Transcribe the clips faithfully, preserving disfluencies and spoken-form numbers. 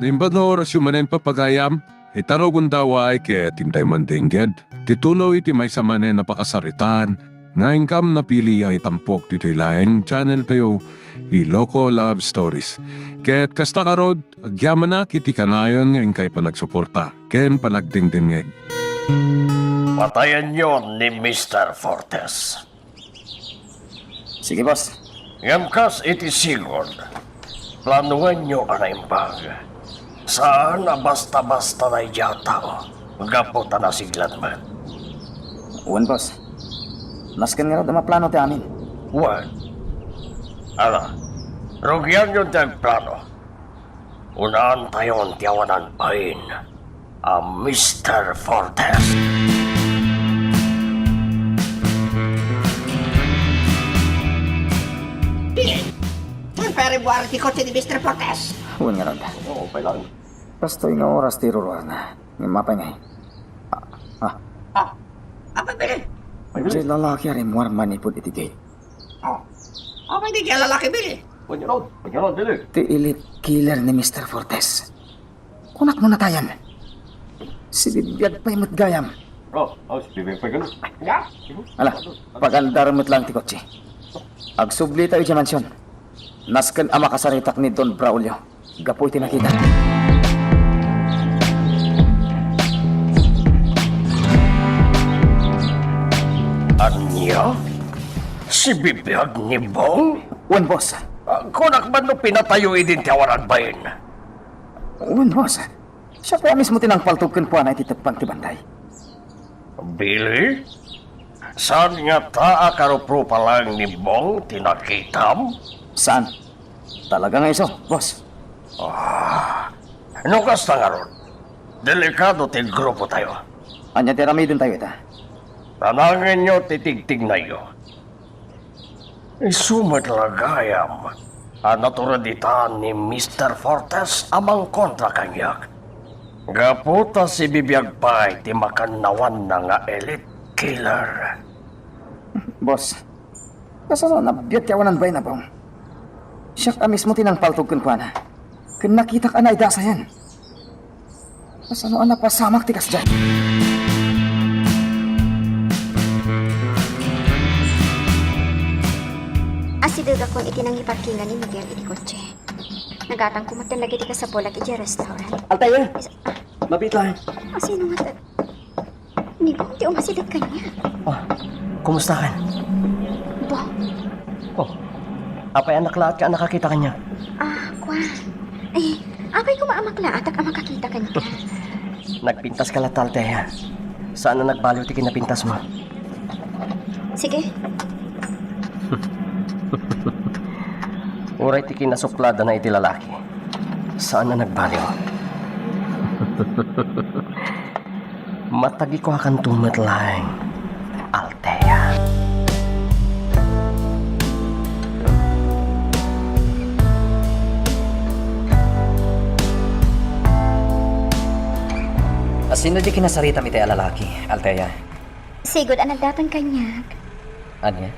Imbag nga orasyo manen, pagayam, ita rugonda a waay ket intay mandengngeg ti tuloy ti maysa manen a pakasaritaan nga inkam napili a itampok ditoy laeng channel tayo, Iloko Love Stories. Ket kasta ngarud, agyamanak iti kanayon nga inkay panagsuporta ken panagdengdengngeg. Patayenyo ni Mister Fortes. Sige, boss. Ngem kas iti sigud, planoenyo a naimbag. Saan a basta-basta daydiay a tao, gapu ta nasiglat met. Wen, boss. Nasken ngarud a maplano ti amin. Wen. Ala, rugianyon ti agplano. Unaantayon ti awanan bain a Mister Fortes. Saan pay a ribuar ti kotse ni Mister Fortes? Wen ngarud. Oo, pay lang. Kastoy nga oras ti iruruarna. Ngem apay ngay? Ah, ah. Ah, apay, Billy? Diay lalaki a rimmuar manipud iti gate. Oh. Apay diay lalaki, Billy? Panyarod, panyarod, Billy. Ti elite killer ni Mister Fortes. Kunak no natayan. Sibibiag pay met gayam. Oh, oh, sibibiag pay gayam. Ya. Ala, pag-andar met lang ti kotse. Agsubli tayo idiay mansion. Nasken a makasaritak ni Don Braulio gapu iti nakita. Ania? Sibibiag ni Bong? Wen, boss. Ah, kunak man no pinatayo idin ti awan agbain? Wen, boss. Siak a mismo ti nangpaltog kenkuana iti teppan ti banday. Billy? Saan ngata a karuprupa laeng ni Bong ti nakitam? Saan. Talaga nga isu, boss. Ah, no kasta ngarud, delikado ti grupotayo. Ania ti aramidentayo ita? Tanangenyo ti tigtignayyo. Isu met la gayam a natured ita ni Mister Fortes a mangkontra kaniak. Gapu ta sibibiag pay ti makannawanna nga elite killer. Boss, kasano a nabiag ti awanan bain a Bong? Siak a mismo ti nangpaltog kenkuana. Ken nakitak a naidasayan. Kasano a napasamak ti kasdiay? Asidegakon iti nangiparkingan ni Miguel iti kotse. Nagatangko metten dagiti kasapulak idiay restaurant. Altair! Is-, ah. Mabiit lang. Asino nga ta-, ni Bong ti umasideg kaniak. Oh, kumusta kan? Bong. Oh, apay a naklaat ka a nakakita kaniak? Ah, kua. Ay, apay koma a maklaatak a makakita kenka. Nagpintas ka latta, Althea. Saan a nagbaliw ti kinapintasmo. Sige. Uray ti kinasuklada na iti lalaki. Saan a nagbaliw. Matagikuakanto met laeng, Althea. Asino di kinasaritam iti a lalaki, Althea? Sigud a nagdaton kaniak. Ania?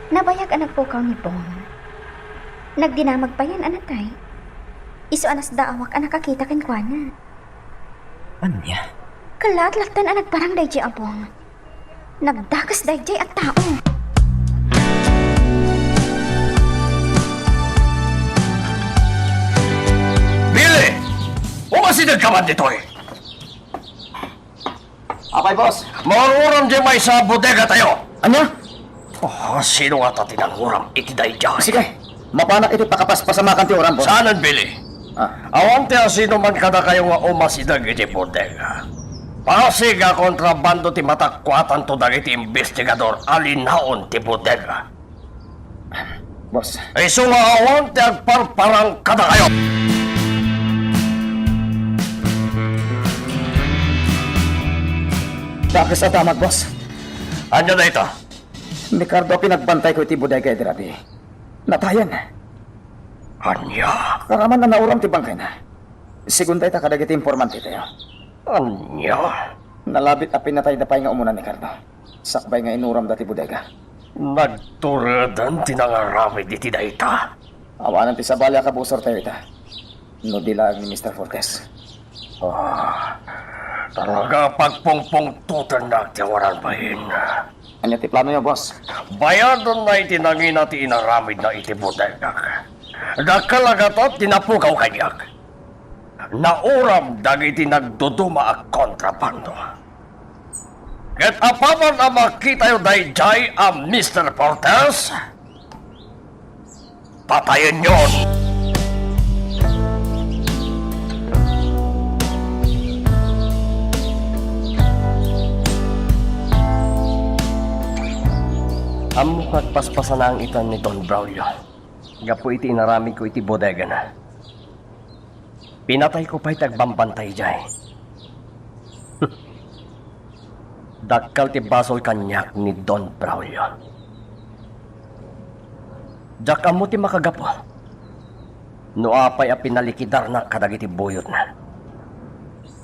Nabayag a nagpukaw ni Bong. Nagdinamag payen a natay. Isu a nasdaawak a nakakita kenkuana. Ania? Kallaat latta a nagparang daydiay a Bong. Nagdakes daydiay a tao. Billy! Umasideg ka man ditoy! Apay, boss? Maururam diay maysa a bodegatayo. Ania? Oh, sino ngata ti nanguram iti daydiay? Sige, mapanak iti pakapaspasamakan ti uram, boss. Saanen, Billy. Ah. Awan ti asinoman kadakayo nga umasideg iti bodega. Pasig a kontrabando ti matakkuatanto dagiti imbestigador a linaon ti bodega. Boss. Isu nga awan ti agparparang kadakayo. Dakes a damag, boss. Ania dayta? Ni Cardo a pinagbantayko iti bodega idi rabii. Natayen. Ania? Karaman a nauram ti bangkayna. Segun dayta kadagiti informantetayo. Ania? Nalabit a pinatayda pay nga umuna ni Cardo. Sakbay nga inuramda ti bodega. Nagtureden ti nangaramid iti dayta. Awanen ti sabali a kabusortayo ita. No di laeng ni Mister Fortes. Ah, talaga pagpungpungtotennak ti awanan bain. Ania ti planoyo, boss? Bayadenna iti nangina ti inaramidna iti bodegak. Dakkel a gatod ti napukaw kaniak. Nauram dagiti nagduduma a kontrabando. Ket apaman a makitayo daydiay a Mister Fortes, patayenyon! Ammok nga agpaspasanaang itan ni Don Braulio gapu iti inaramidko iti bodegana. Pinatayko pay ti agbambantay idiay. Dakkel ti basol kaniak ni Don Braulio. Diak ammo ti makagapu no apay a pinalikidarnak kadagiti buyotna.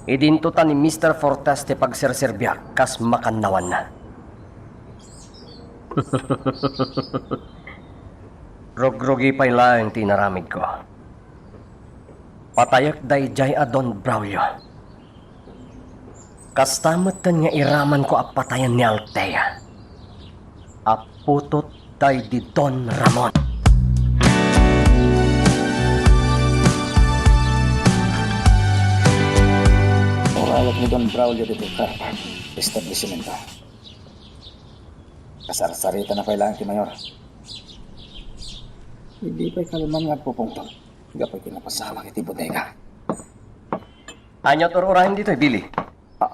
Idinto ta ni Mister Fortes ti pagserserbiak kas makannawanna. Rugrugi pay laeng ti inaramidko. Patayek daydiay a Don Braulio. Kasta metten nga iramanko a patayen ni Althea a putotday di Don Ramon. Urayek ni Don Braulio ditoy karpa establishmento. Kasarsaritana pay laeng ti mayor. Idi pay kalman nga agpupungtot gapu iti napasamak iti bodega. Ania ti ur-urayen ditoy, Billy? Ah,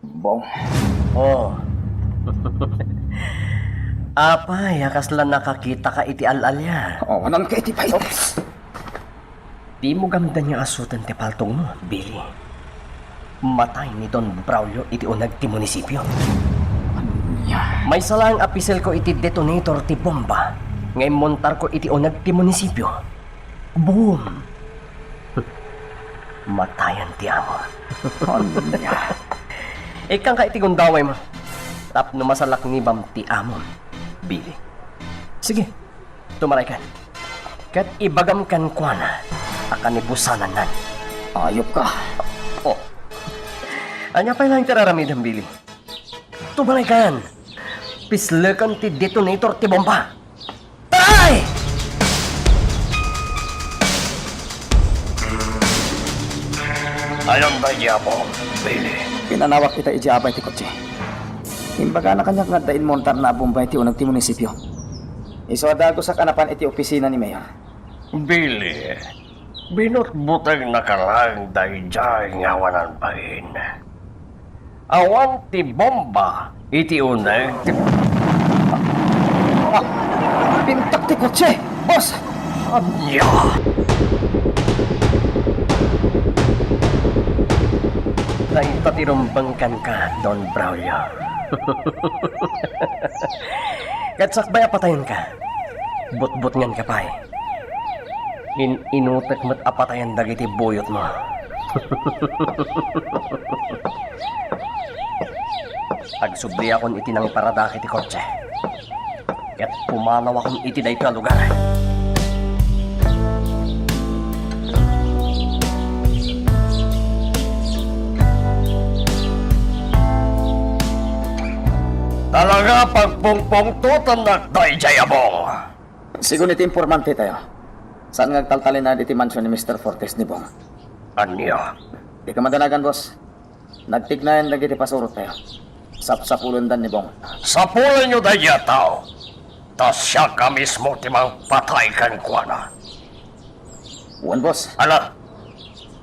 Bong. Oh. Apay a kasla nakakitaka iti al-alia? Oh, awanan ka iti pay. Oops. Dimo gamden nga asuten ti paltogmo, Billy. Matay ni Don Braulio iti uneg ti munisipio. Ania? Maysa laeng a piselko iti detonator ti bomba nga immontarko iti uneg ti munisipio. Boom! Matayen ti amo. Ania? Ikkanka iti gundawaymo tapno masalaknibam ti amom, Billy. Sige, tumaraykan. Ket ibagam kenkuana a kanibusanannan. Ayupka. Oh. Ania pay laeng ti ar-aramidem, Billy? Tumaraykan. Pisleken ti detonator ti bomba. Taray! Ayan daydi, Apo, Billy. Pinanawak ita idiay abay ti kotse. Imbagana kaniak nga adda immontarna a bomba iti uneg ti munisipio. Isu a dagusak a napan iti opisina ni Mayor. Billy, binutbotengnaka laeng daydiay nga awanan bain. Awan ti bomba iti uneg ti... Ah! Bintak ti kotse, boss! Ania? Dayta ti rumbeng kenka, Don Braulio. Ket sakbay a patayenka, butbutngenka pay. In-inutek met a patayen dagiti buyotmo. Agsubliakon iti nangiparadaka iti kotse, ket pumanawakon iti daytoy a lugar. Talaga pagpungpungtotennak daydiay a Bong. Sigun iti informante tayo, saan nga agtaltalinaed iti mansion ni Mister Fortes ni Bong. Ania? Dika madanagan, boss. Nagtignayan dagiti pasurot tayo. Sapsapulenda ni Bong. Sapulenyo daydiay a tao, ta siak a mismo ti mangpatay kenkuana. Wen, boss. Ala,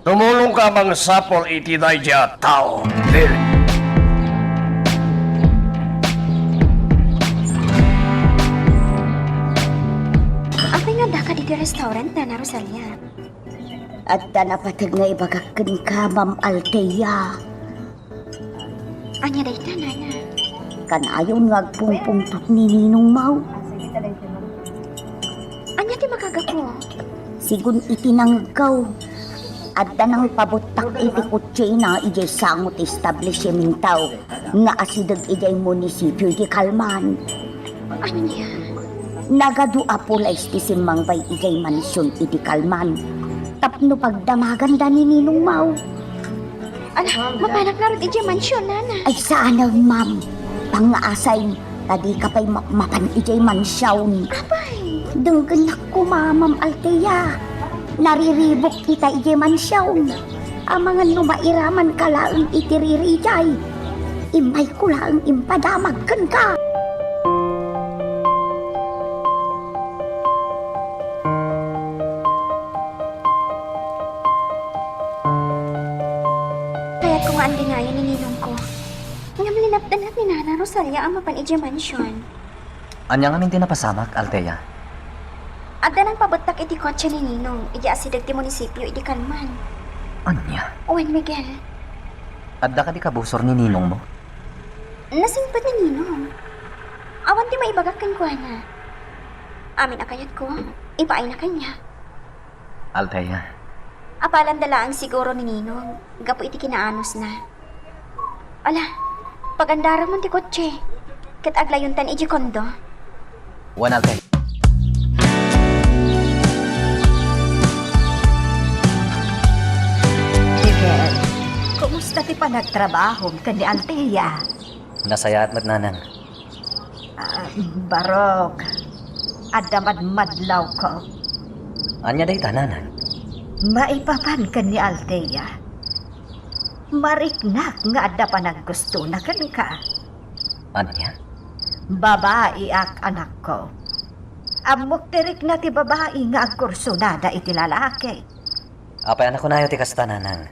tumulongka a mangsapul iti daydiay a tao, Bill. Apay nga addaka ditoy restaurant, Nana Rosalia? Adda napateg nga ibagak kenka, Ma'am Althea. Ania dayta, Nana? Kanayon nga agpungpungtot ni ninongmo. Ania ti makagapu? Sigun iti nangegko, adda nangpabuttak iti kotsena idiay sango ti establishmento nga asideg idiay munisipio iti Calman. Ania? Nagadu a pulis ti simmangbay idiay mansion iti Calman. Tapno pagdamaganda ni Ninong Mau. Ala, mapanak ngarud idiay mansion, Nana. Ay, saan, ma'am. Pangngaasay, ta dika pay ma-, mapan idiay mansion. Apay? Denggennak koma, Ma'am Althea. Nariribuk ita idiay mansion. Amangan no mairamanka laeng iti riridiay. Immayko laeng impadamag kenka. Kayatko nga andinayen ni ninongko. Ngem linapdannak ni Nana Rosalia a mapan idiay mansion. Ania ngamin ti napasamak, Althea? Adda nangpabettak iti kotse ni Ninong idiay asideg ti munisipio idi kalman. Ania? Wen, Miguel. Adda kadi kabusor ni ninongmo? Nasingpet ni Ninong. Awan ti maibagak kenkuana. Amin a kayatko, ipaayna kaniak. Althea. Apalanda laeng siguro ni Ninong gapu iti kinaanosna. Ala, pagandaramon ti kotse, ket aglayontan idiay kondo. Wen, Althea. Miguel, kumusta ti panagtrabahom ken ni Althea? Nasayaat met, Nanang. Ah, barok. Adda madmadlawko. Ania dayta, Nanang? Maipapan ken ni Althea. Mariknak nga adda panaggusto na kenka. Ania? Babaiak, anakko. Ammok ti rikna ti babai nga agkursunada iti lalaki. Apay a nakunayo ti kasta, Nanang?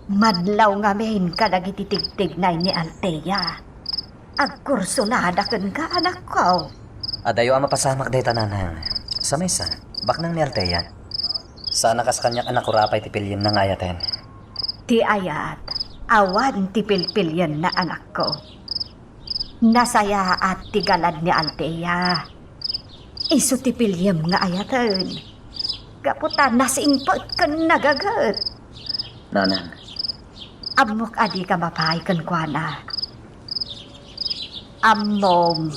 Madlaw ngamin kadagiti tigtignay ni Althea. Agkursunada kenka, anakko. Adayo a mapasamak dayta, Nanang. Sa maysa, baknang ni Althea. Saan a kas kaniak a nakurapay ti pilienna nga ayaten. Ti ayat, awan ti pilpilienna, anakko. Nasayaat ti galad ni Althea. Isu ti piliem nga ayaten. Gapu ta nasingpet ken nagaget. Nanang. Ammok a dika mapaay kenkuana. Ammom,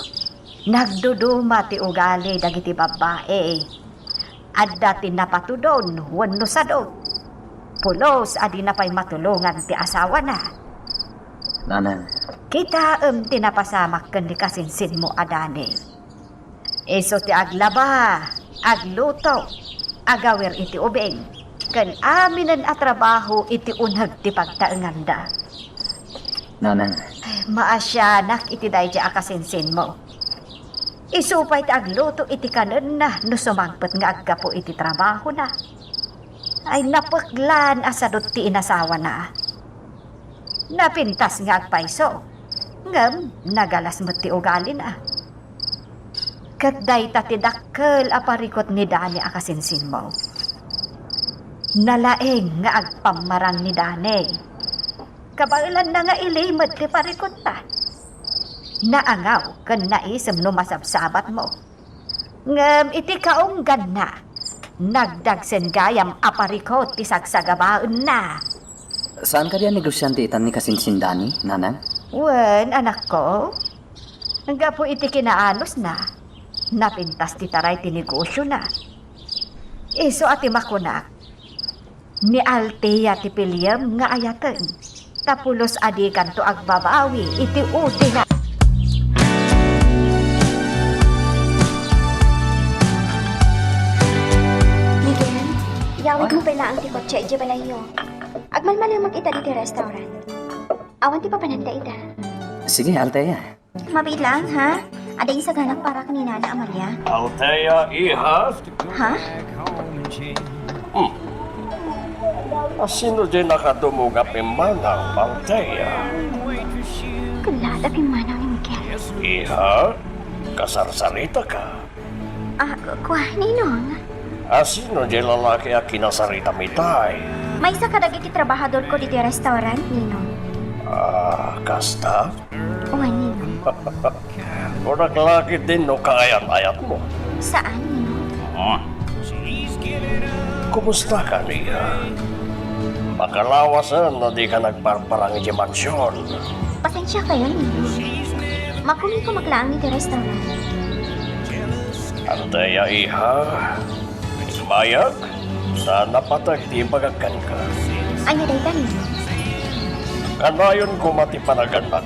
nagduduma ti ugali dagiti babbai. Adda ti napatudon wenno sadu. Pulos a dina pay matulongan ti asawana. Nanang. Kitaem ti napasamak ken ni kasinsinmo a Dani. Isu ti aglaba, agluto, agawir iti ubing, ken aminen a trabaho iti uneg ti pagtaenganda. Nanang. Maasianak iti daydi a kasinsinmo. Isu pay ti agluto iti kanenna no sumangpet nga aggapu iti trabahona. Ay, napeklan a sadut ti inasawana. Napintas nga agpayso, ngem nagalas met ti ugalina. Ket dayta ti dakkel a parikut ni Dani a kasinsinmo. Nalaing nga agpammarang ni Dani. Kabaelanna nga ilimed ti parikutta. Naangaw ken naisem no masabsabatmo. Ngem iti kaungganna, nagdagsen gayam a parikut ti sagsagabaenna. Saan kadi a negosiante itan ni kasinsin Dani, Nanang? Wen, anakko. Gapu iti kinaanosna, napintas ti taray ti negosiona. Isu a ti makunak, ni Althea ti piliem nga ayaten, ta pulos a dikanto agbabawi iti utina. Miguel, yawidmo pay laeng ti kotse idiay balayyo. Agmalmalemek ita ditoy restaurant. Awan ti papananda ita. Sige, Althea. Mabiit laeng, ha? Adda insaganak para ken ni Nana Amalia. Althea, iha? Ha? Hmm. Asino diay nakadumog a pimmanaw, Althea? Ken la adda pimmanaw ni Miguel. Iha, kasarsaritaka. Ah, kua, Ninong. Asino diay lalaki a kinasaritam itay? Maysa kadagiti trabahadorko ditoy restaurant, Ninong. Ah, kasta? Wen, Ninong. Kunak la ketdin no kaayat-ayatmo. Saan, Ninong? Hmm. Kumustaka, Nia? Makalawasen no dika nagparparang idiay mansion. Pasensiakayon, Ninong. Makuminkumak laeng iti restaurant. Althea, iha. Immayak? Ta napateg ti ibagak kenka. Ania dayta, Ninong? Kanayon koma ti panagannak.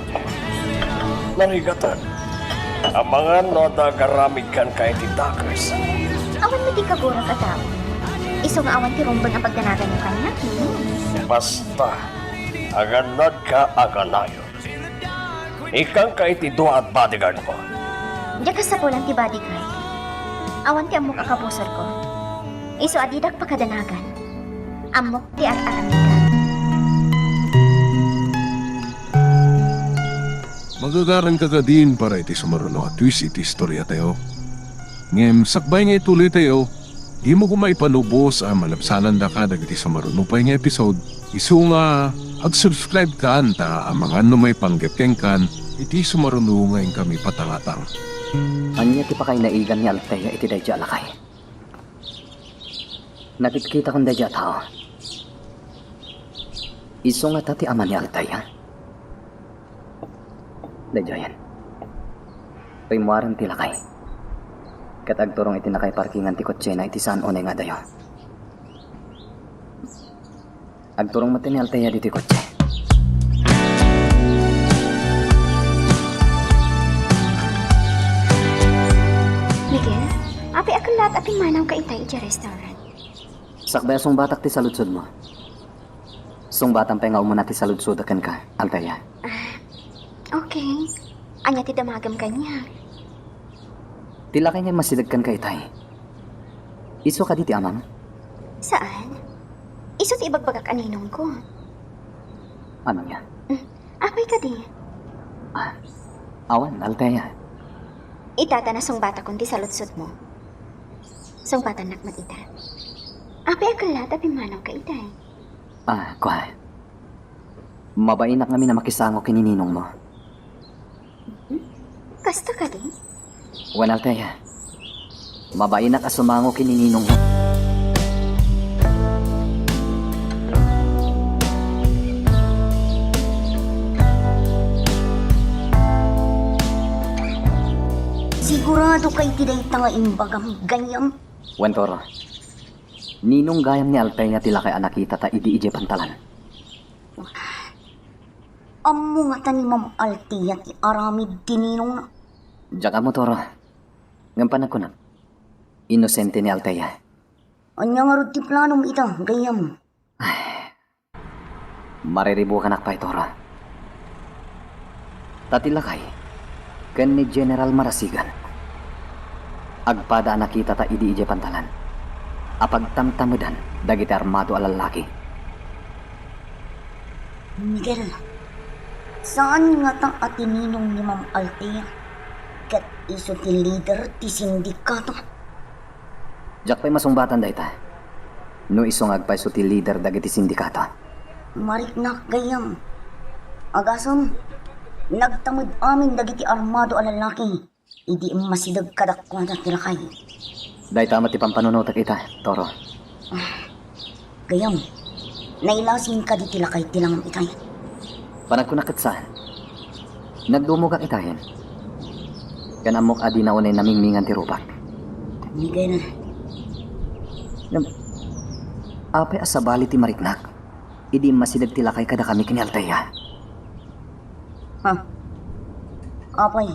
Narigaten. Amangan no adda agaramid kenka iti dakes. Awan met ti kagurak a tao. Isu nga awan ti rumbeng a pagdanaganyo kaniak, Ninong. Basta, agannadka a kanayon. Ikkanka iti dua a bodyguardko. Diak kasapulan ti bodyguard. Awan ti ammok a kabusorko. Isu a didak pakadanagan. Ammok ti ar-aramidek. Magagaranka kadin para iti sumaruno a twist iti istoriatayo. Ngem sakbay nga ituloytayo, dimo koma ipanubos a malabsanandaka dagiti sumaruno pay nga episode. Isu nga ag-subscribekan ta amangan no maipanggep kenkan iti sumaruno nga inkami patangatang. Ania ti pakainaigan ni Althea iti daydiay a lakay? Nakitkitakon daydiay a tao. Isu ngata ti ama ni Althea? Daydiayen. Rimmuaren ti lakay. Ket agturong iti nakaiparkingan ti kotsena iti saan unay nga adayo. Agturong met ni Althea ditoy kotse. Miguel, apay a kellaat a pimmanawka itay idiay restaurant? Sakbay a sungbatak ti saludsodmo. Sungbatan pay nga umuna ti saludsodek kenka, Althea. Ah, okay. Ania ti damagem kaniak? Ti lakay nga immasideg kenka itay, isu kadi ti amam? Saan. Isu ti ibagbagak a ninongko. Ania? Mm, apay kadi? Ah, awan, Althea. Ita ta nasungbatakon ti saludsodmo. Sungbatannak met ita. Apay a kellaat a pimmanawka itay? Ah, kua. Mabainak ngamin a makisango ken ni ninongmo. Hmm? Kasta kadi? Wen, Althea. Mabainak a sumango ken ni ninongmo. Siguradoka iti dayta nga imbagam, gayyem? Wen, Toro. Ninong gayam ni Althea ti lakay a nakitata idi idiay pantalan? Ammo ngata ni Ma'am Althea ti aramid ti ninongna? Diak ammo, Toro. Ngem panagkunak, inosente ni Althea. Ania ngarud ti planom ita, gayyem? Mariribukanak pay, Toro. Ta ti lakay ken ni General Marasigan agpada a nakitata idi idiay pantalan a pagtamtamedan dagiti armado a lallaki. Miguel, saan ngata a ti ninong ni Ma'am Althea ket isu ti lider ti sindikato? Diak pay masungbatan dayta. No isu nga agpayso ti lider dagiti sindikato. Mariknak, gayyem. Agasem, nagtamed amin dagiti armado a lallaki idi immasideg kadakuada ti lakay. Dayta met ti pampanunotek ita, Toro. Ah, gayyem, nailasin kadi ti lakay ti langam itay? Panagkunak ket saan. Nagdumogak itayen. Ken ammok a dina unay namingmingan ti rupak. Miguel. Ngem, apay a sabali ti mariknak idi immasideg ti lakay kadakami ken ni Althea? Ha? Apay,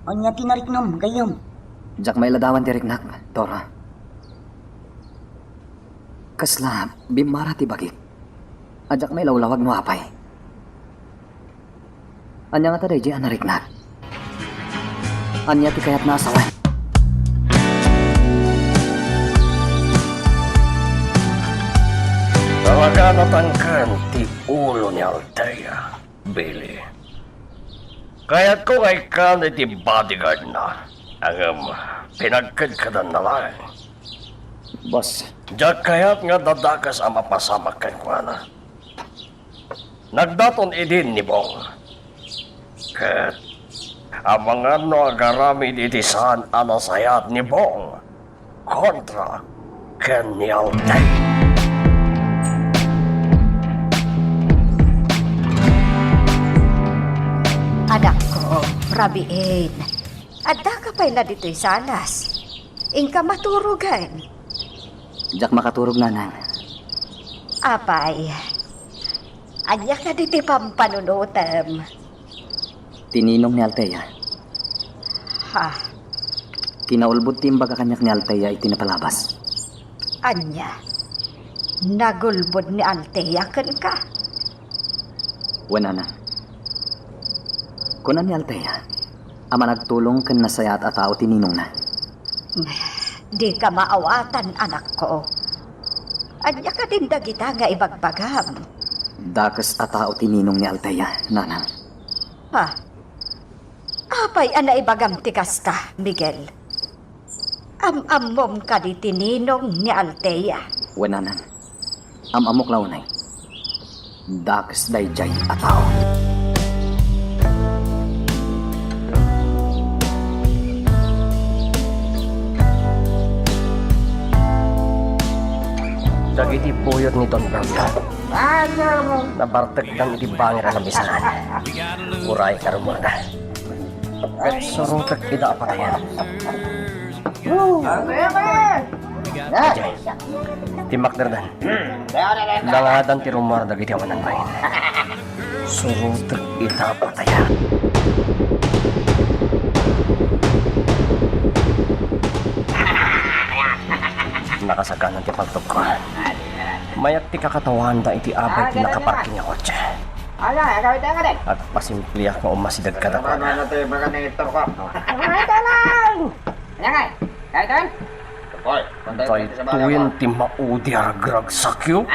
ania ti nariknam, gayyem? Diak mailadawan ti riknak, Toro. Kasla bimmara ti bagik a diak mailawlawag no apay. Ania ngata daydiay a nariknak? Ania ti kayatna a sawen? Talaga natangken ti ulo ni Althea, Billy. Kayatko nga ikkan iti bodyguardna, ngem pinagkedkedanna laeng. Boss. Diak kayat nga adda dakes a mapasamak kenkuana. Nagdaton idin ni Bong. Ket amangan no agaramid iti saan a nasayaat ni Bong kontra ken ni Althea. Anakko, rabiin. Addaka pay la ditoy salas. Inka maturogen. Diak makaturog, nanang. Apay, ania kadi ti pampanunotem? Ti ninong ni Althea. Ha? Kinaulbod ti imbaga kaniak ni Althea iti napalabas. Ania? Nagulbod ni Althea kenka? Wen, nanang. Kuna ni Althea a managtulong ken nasayaat a tao ti ninongna. Dika maawatan, anakko. Ania kadin dagita nga ibagbagam? Dakes a tao ti ninong ni Althea, nanang. Ha? Apay a naibagam ti kasta, Miguel? Am-ammom kadi ti ninong ni Althea? Wen, nanang. Am-ammok la unay. Dakes daydiay a tao. Dagiti buyot ni Don Braulio. Nabartekdan iti bangir a lamisaan. Uray karumada. Ket surotek ida a patayen. Idiay, timmakderdan. Langadan ti rummuar dagiti awanan bain. Surotek ida a patayen. Nakasaganan ti paltogko. Mayat ti kakatawanda iti abay ti nakaparking a kotse. Agpasimpliak nga umasideg kadakuada. Daytoyen ti maudi a ragragsakyo.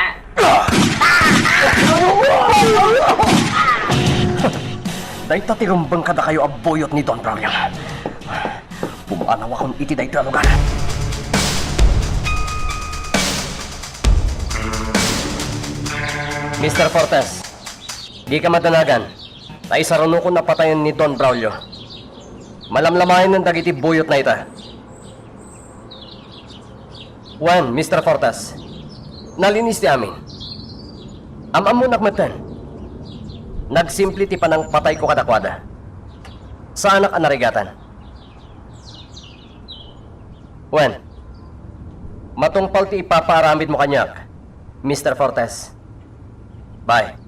Dayta ti rumbeng kadakayo a buyot ni Don Braulio. Pumanaw akon iti daytoy a lugar. Mister Fortes, dika madanagan, ta isarunokon a patayen ni Don Braulio. Malamlamayen dagiti buyotna ita. Wen, Mister Fortes, nalinis ti amin. Am-ammonak metten. Nagsimple ti panangpatayko kadakuada. Saanak a narigatan. Wen, matungpal ti ipapaaramidmo kaniak, Mister Fortes. Bye.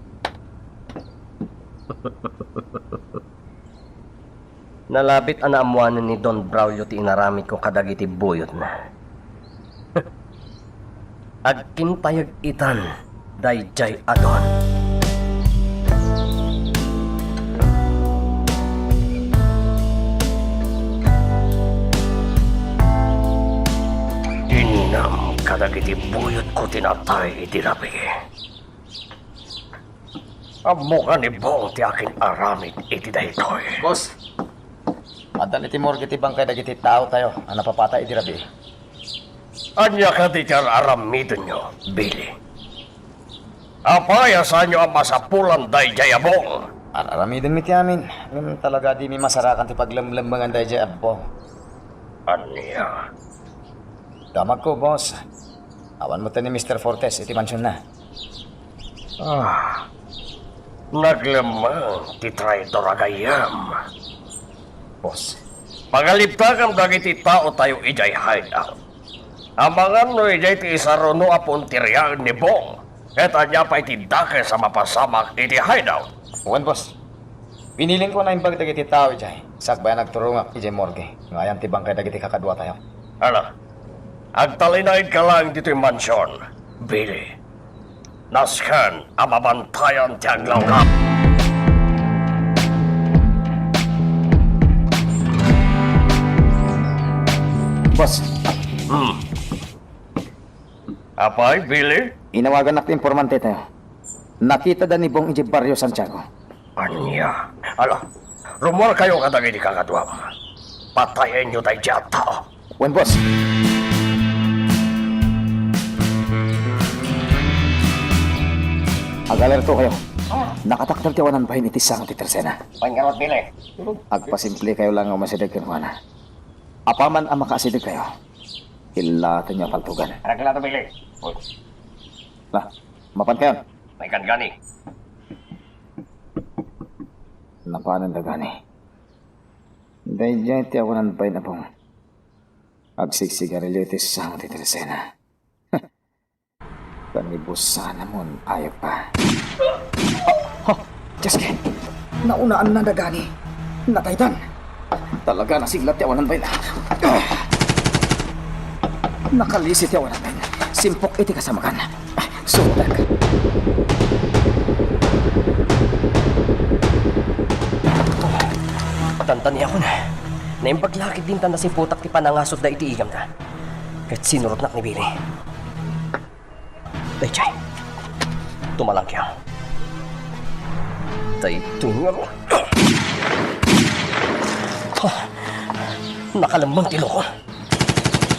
Nalabit a naammoanen ni Don Braulio ti inaramidko kadagiti buyotna. Agkintayeg itan daydiay a Don. Innam kadagiti buyotko ti natay iti rabii. Ammoka ni Bong ti akin-aramid iti daytoy. Boss, addan iti morgue ti bangkay dagiti taotayo a napapatay idi rabii. Ania kadi ti ar-aramidenyo, Billy? Apay a saanyo a masapulan daydiay a Bong? Ar-aramidenmi ti amin, ngem talaga dimi masarakan ti paglemlemmengan daydiay a Bong. Ania? Damagko, boss. Awan metten ni Mister Fortes iti mansionna. Ah, naglemmeng ti traidor a gayyem. Boss. Pangalibtakam dagiti taotayo idiay hideout. Amangan no idiay ti isaruno a punteriaen ni Bong. Ket ania pay ti dakes a mapasamak iti hideout? Wen, boss. Pinilinko a naimbag dagiti tao idiay, sakbay a nagturongak idiay morgue nga ayan ti bangkay dagiti kakaduatayo. Ala, agtalinaedka laeng ditoy mansion, Billy. Nasken a mabantayan ti aglawlaw. Boss. Hmm. Apay, Billy? Inawagannak ti informante tayo. Nakitada ni Bong idiay Barrio Santiago. Ania? Ala, rummuarkayo kadagiti kakaduam. Patayenyo daydiay a tao. Wen, boss. Agalerto kayo. Nakatakder ti awanan bain iti sanga ti tersena. Wen, ngarud, Billy. Agpasimple kayo lang nga umasideg kenkuana. Apaman a makaasideg kayo, illatenyo a paltugan. Aragla to, Billy. Uy. La, mapan kayon. May kan gani. Napanen da gani. Daydiay ti awanan bain a Bong. Agsigsigarilio iti sanga ti tersena. Kanibusanamon, ayab pa. Ha? Diyos ko! Naunaanna dagani. Nataydan. Talaga, nasiglat ti awanan bain. Nakalisi ti awanan bain. Simpok iti kasamakan. Surotek. Tantaniakon. Naimbag la ket dinta nasiputak ti panangasutda iti igamda. Ket sinurotnak ni Billy. Daydiay. Tumalangkiw. Daytoy nga ru-, ah! Nakalemmeng ti loko.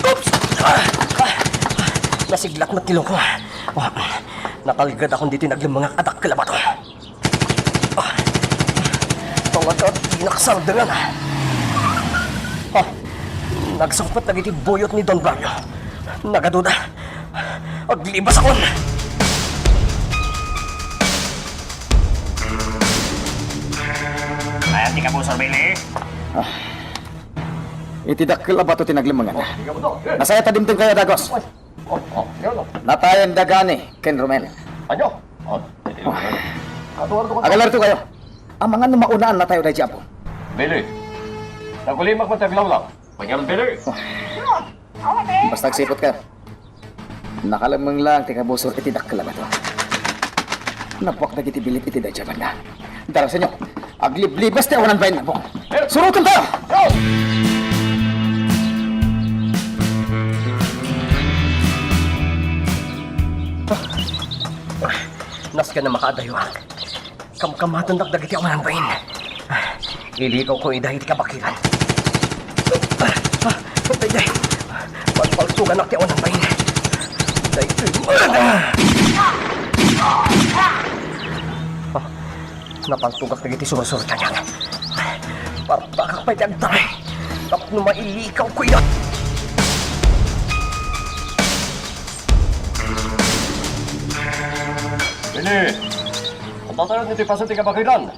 Oops! Ah! Ah! Nasiglat met ti loko. Ah, natalgedakon ditoy naglemmengak a dakkel a bato. Ah, talaga, dinak sardengan. Ah, nagsungpet dagiti buyot ni Don Braulio. Nagaduda. Aglibasakon. Ayan ti kabusor, Billy. Ah, iti dakkel a bato ti naglemmengan. Nasaya ta dimteng kayo, Dagos. Oh, oh, yun, oh. Natayen dagani ken Romel. Anya? Oh, iti Romel. Ato, ato, ato. Agalarto kayo. Amangan no maunaan na tayo daydi apo. Billy, nagulimak man ti aglawlaw. Panyal, Billy. Basta agsipot ka. Nakalemmeng lang ti kabusor iti dakkel a bato. Napuak dagiti bilit iti daydi a banda. Darasenyo, agliblibas ti awanan bain, Bong. Suroten tayo! Nasken a makaadayuak. Kamkamatendak dagiti awanan bain. Ilikawko ida iti kabakilan. Ah, ah, daydiay. Palpaltuganak ti awanan bain. Daytoy. Ah! Napaltugak dagiti sursuro ti aniak. Parpakak pay ti agtaray tapno mailikawko ida. Ini, adda tayo iti paso ti kabakilan.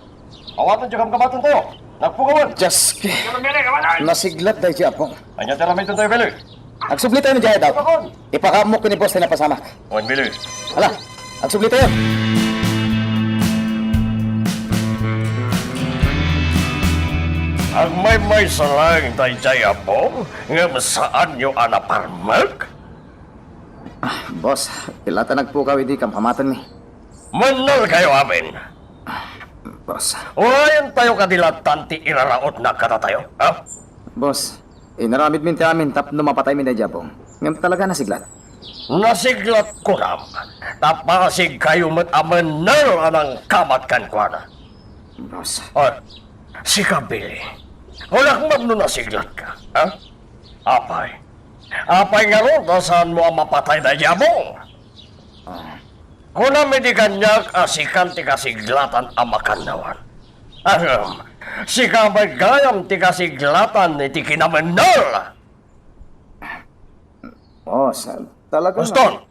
Awaten ti kamkamaten tayo. Nagpukawan. Diyos ko. Nasiglat daydi apo. Anya ti aramiden tayo, Billy? Agsubli tayo idiay daw. Ipakaammo ken ni boss ti napasamak. Wen, Billy. Hala, agsubli tayo. Agmaymaysa laeng daydiay, Apo, ngem saanyo a naparmek? Ah, boss, ila ta nagpukaw idi kamkamatenmi. Mennel kayo amin. Boss. Urayen tayo kadi lattan ti irarautna kadatayo, ha? Boss, inaramidmin ti amin tapno mapataymi daydi a bong. Ngem talaga nasiglat. Nasiglat kunam, ta pasig kayo met a mennel a nangkamat kenkuana. Boss. Oh, sika, Billy. Kunak man no nasiglat ka, ha? Apay. Apay ngarud a saanmo a mapatay daydi a bong? Ah. Kunam idi kaniak a sikan ti kasiglatan a makannawan. Ahem, sika met gayam ti kasiglatan iti kinamennel. Oh, sa-, talaga. Boston!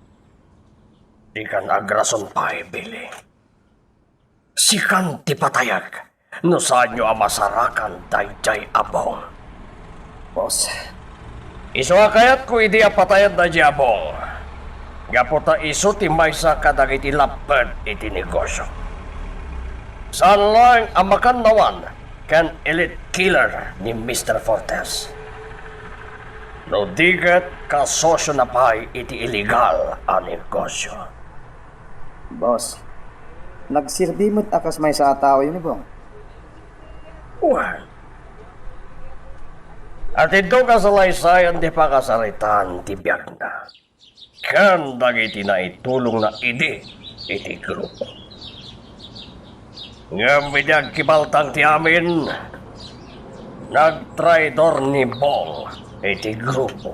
Dikan agrason pay, Billy. Sikan ti patayek no saanyo a masarakan daydiay a bong. Boss. Isu a kayatko idi a patayen daydiay a bong, gapu ta isu ti maysa kadagiti lapped iti negosio. Saan laeng a makannawan ken elite killer ni Mister Fortes. No di ket kasosiona pay iti illegal a negosio. Boss, nagserbi met a kas maysa a taoyo ni Bong. Wen, atiddok a salaysayan ti pakasaritaan ti biagna ken dagiti naitulongna idi iti grupo. Ngem idi agkibaltang ti amin, nagtraidor ni Bong iti grupo.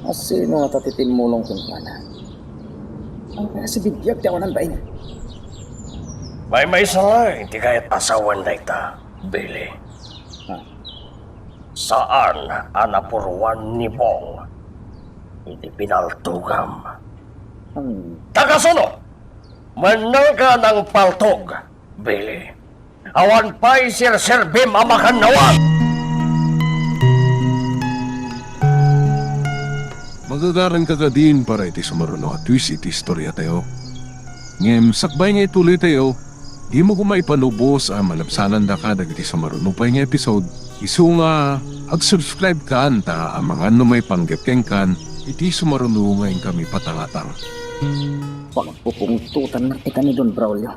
Asino ngata ti timmulong kenkuana? Ang klase bibiag ti awanan bain? Maymaysa laeng ti kayat a sawen dayta, Billy. Ha? Saan a napuruan ni Bong iti pinaltogam. Hmm. Ta kasuno, mannangka nangpaltog, Billy. Awan pay serserbim a makannawan. Magagaranka kadin para iti sumaruno a twist iti istoriatayo. Ngem sakbay nga ituloytayo, dimo koma ipanubos a malabsanandaka dagiti sumaruno pay nga episode. Isu nga, ag-subscribe kan ta amangan no maipanggep kenkan iti sumaruno nga inkami patangatang. Pagpupungtotannak ti kan ni Don Braulio.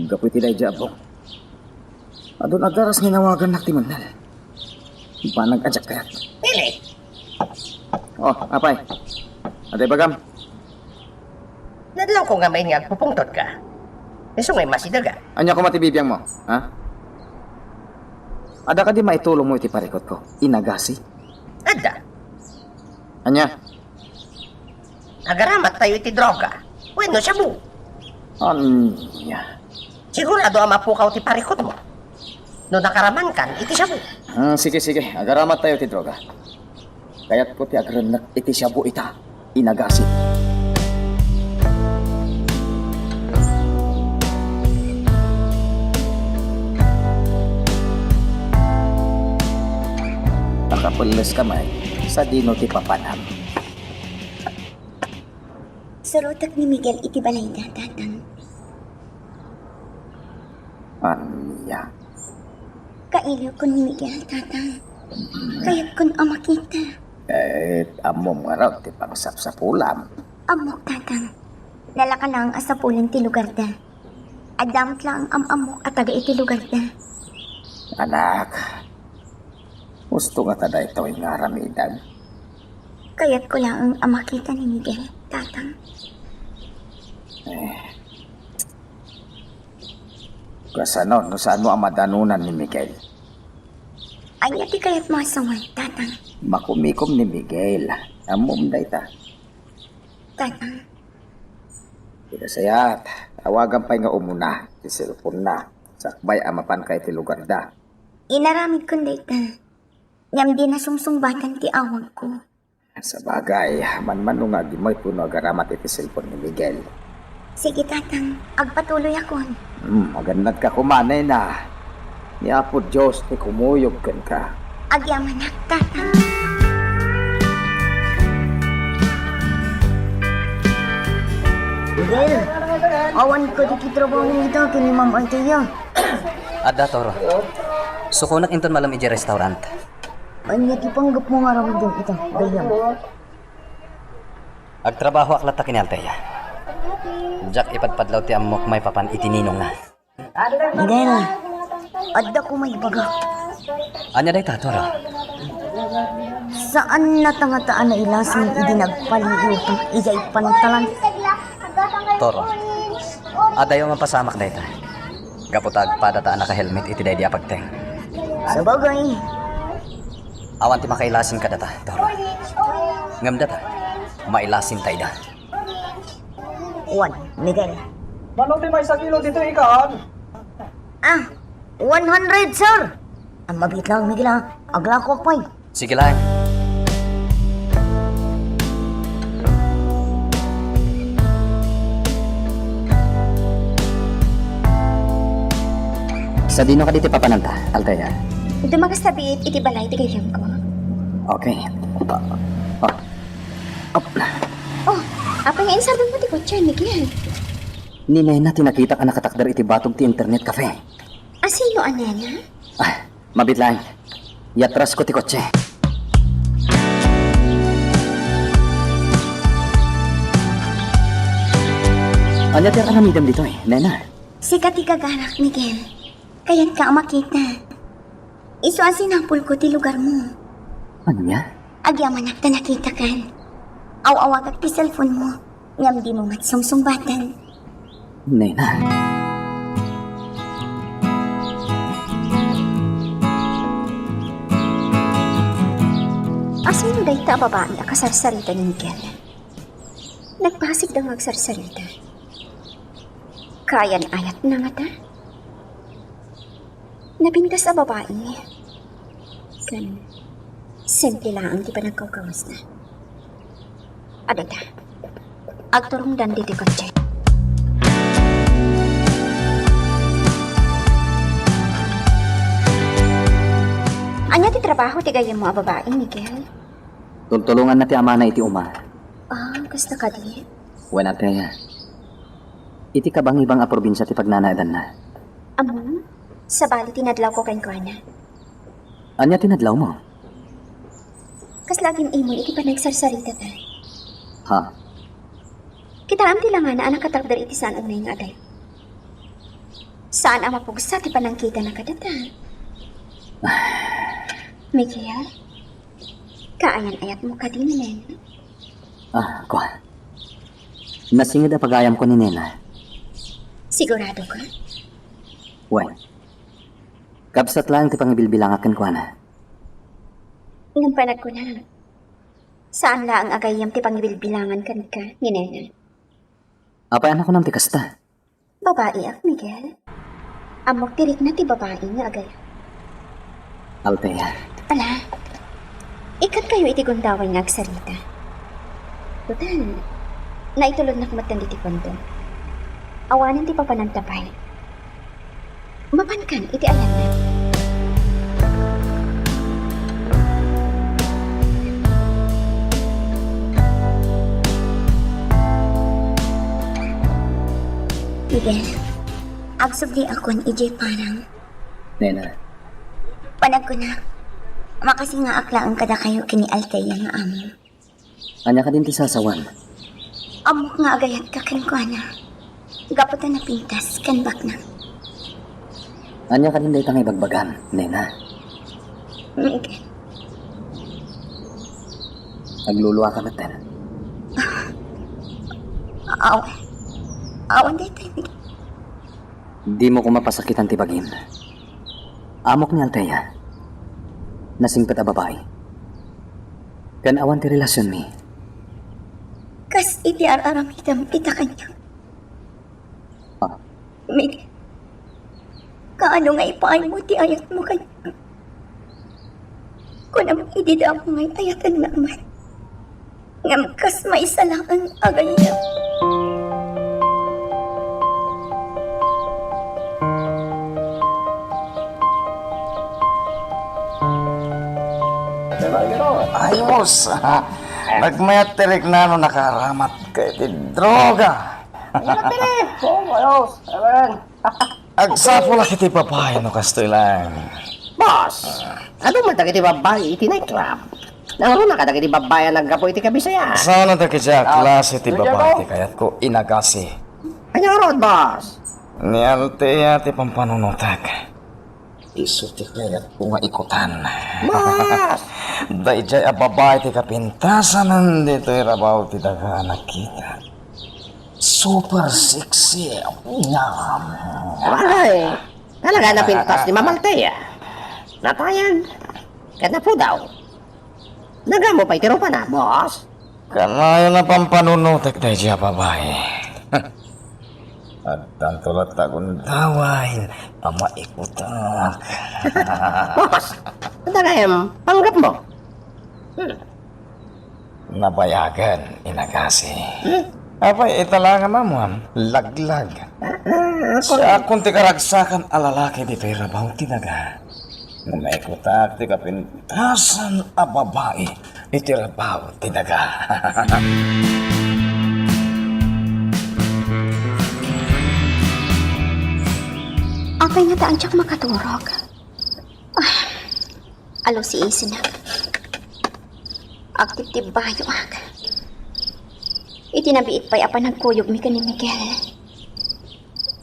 Gapu iti daydi a bong. Adun a daras nga inawagannak ti Manuel. Banag a diak kayat. Pili! Oh, apay. Adda ibagam? Nadlawko nga main nga agpupungtotka. Isu nga immasidega. Ania koma ti bibiangmo, ha? Adda kadi maitulongmo iti parikutko? Inagasi? Adda. Ania? Agaramattayo iti droga wenno shabu. Ania? Sigurado a mapukaw ti parikutmo no nakaramankan iti shabu. Ah, sige, sige. Agaramattayo iti droga. Kayatko ti agrennek iti shabu ita. Inagasi. Nakapelles ka man, sadino ti papanam? Surotek ni Miguel iti balayda, Tatang. Ania? Kailiwkon ni Miguel, Tatang. Kayatkon a makita. Eh, ammom ngarud ti pangsapsapulam. Ammok, Tatang. Nalaka laeng a sapulen ti lugarda. Adda met laeng am-ammok a taga iti lugarda. Anak, husto ngata daytoy nga aramidem? Kayatko laeng a makita ni Miguel, Tatang. Eh, kasano no saan mo a madanunan ni Miguel? Ania ti kayatmo a sawen, Tatang? Makumikom ni Miguel. Ammom dayta. Tatang. Ti nasayaat, awagan pay nga umuna ti cellphone-na, sakbay a mapanka iti lugarda. Inaramidkon dayta. Ngem dina sungsungbatan ti awagko. Sabagay, manmano nga agimmayko no agaramat iti cellphone ni Miguel. Sige, Tatang. Agpatuloyakon. Hmm, magannadka koma, nena. Ni Apo Dios ti kumuyog kenka. Agyamanak, Tatang. Awan kadi ti trabaho ita ken ni Ma'am Althea. Adda, Toro. Sukonak inton malem idiay restaurant. Ania ti panggepmo nga aramidem ita, gayyem? Agtrabahoak latta ken ni Althea. Diak ipadpadlaw ti ammok maipapan iti ninongna. Miguel, adda koma ibagak. Ania dayta, Toro? Saan nata ngata a nailasin idi nagpaliiwka idiay pantalan? Toro, adayo a mapasamak dayta. Gapu ta agpadata a naka-helmet iti daydi a pagteng. Sabagay. Awan ti makailasin kadata, Toro. Ngem data, mailasinta ida. Wen, Miguel. Mano ti maysa kilo ditoy ikan? Ah, one hundred, sir. Ah, mabiit lang, Miguel, ah. Aglakoak pay. Sige lang. Sadino kadi ti papananta, Althea? Dumagas ta biit iti balay ti gayyemko. Okay. Ah, ah. Oh, apay nga insardengmo ti kotse, Miguel? Ni Nena ti nakitak a nakatakder iti batog ti internet cafe. A sino a Nena? Ah, mabiit lang. Yatrasko ti kotse. Ania ti aramidem ditoy, Nena? Sika ti gagarak, Miguel. Kayatka a makita. Isu a sinapulko ti lugarmo. Ania? Agyamanak ta nakitakan. Aw-awagak ti cellphonemo, ngem dimo met sungsungbatan. Nena. Asino dayta a babai a kasarsarita ni Miguel? Nagbasigda nga agsarsarita. Kayan ayatna ngata? Napintas a babai. Ken simple laeng ti panagkawkawesna. Adda ta. Agturongdan ditoy kotse. Ania ti trabaho ti gayyemmo a babai, Miguel? Tultulonganna ti amana iti uma. Ah, kasta kadi? Wen, Althea. Iti kabangibang a probinsia ti pagnanaedanna. Ammom? Sabali ti nadlawko kenkuana. Ania ti nadlawmo? Kasla agin-imon iti panagsarsarita ta. Ha? Kitaem ti langana a nakatakder iti saan unay nga agay. Saan a mapugsa ti panangkitana kadata. Miguel, kaayan-ayatmo kadi ni Nena? Ah, kua. Nasinged a pagayamko ni Nena. Sigurado ka? Wen. Kabsat laeng ti pangibilbilangak kenkuana. Ngem panagkunak, saan laeng a gayyem ti pangibilbilangan kenka ni Nena. Apay a nakunam ti kasta? Babaiak, Miguel. Ammok ti rikna ti babai nga agayam. Althea. Ala, ikkankayo iti gundaway nga agsarita. Total, naitulodnak metten ditoy kondo. Awanen ti papananta pay. Mapankan iti ayanna. Miguel, agsubliakon idiay parang. Nena. Panagkunak, makasingaak laeng kadakayo ken ni Althea nga amom. Ania kadin ti sasawam? Ammok nga agayatka kenkuana. Gapu ta napintas ken baknang. Ania kadin dayta nga ibagbagam, Nena? Miguel. Agluluaka metten. Aw. Awan dayta, Miguel. Dimo koma pasakitan ti bagim. Amok ni Althea. Nasingpet a babai. Ken awan ti relasionmi. Kas iti ar-aramidem ita kaniak. Ah. Miguel, kaano nga ipaaymo ti ayatmo kaniak? Kunam idi damo nga ay-ayaten nga amat. Ngem kas maysa laeng a gayyem. Ayos. Nagmayat ti rikna no nakaaramatka iti droga. Ayos, ayos. Agsapulak iti babai no kastoy laeng. Boss, adu met dagiti babbai iti nightclub? Nangruna kadagiti babbai a naggapu iti kabisayan? Saan a dagiti a klase ti babbai ti kayatko inagasi. Ania ngarud, boss? Ni Althea ti pampanunotek. Isu ti kayatko nga ikutan. Boss! Daydiay a babbai ti kapintasan ditoy rabaw ti daga a nakita. Super sexy. Ngam. Bagay, talaga napintas ni Ma'am Althea. Natayag ken napudaw. Nagamo pay ti rupana, boss? Kanayon a pampanunotek daydiay a babai. Addanto latta gundaway a maikutak. Boss, ania gayam panggepmo? Hmm. Nabayagen, inagasi. Hmm? Apay, ita la nga mamuam, laglag. Ah, ah, ako. Siakon ti karagsakan a lalaki ditoy rabaw ti daga. Nga maikutak ti kapintasan a babai iti rabaw ti daga. Apay ngata a diak makaturog? Ah, alusiisinak. Agtibtibbayoak. Iti nabiit pay a panagkuyogmi ken ni Miguel,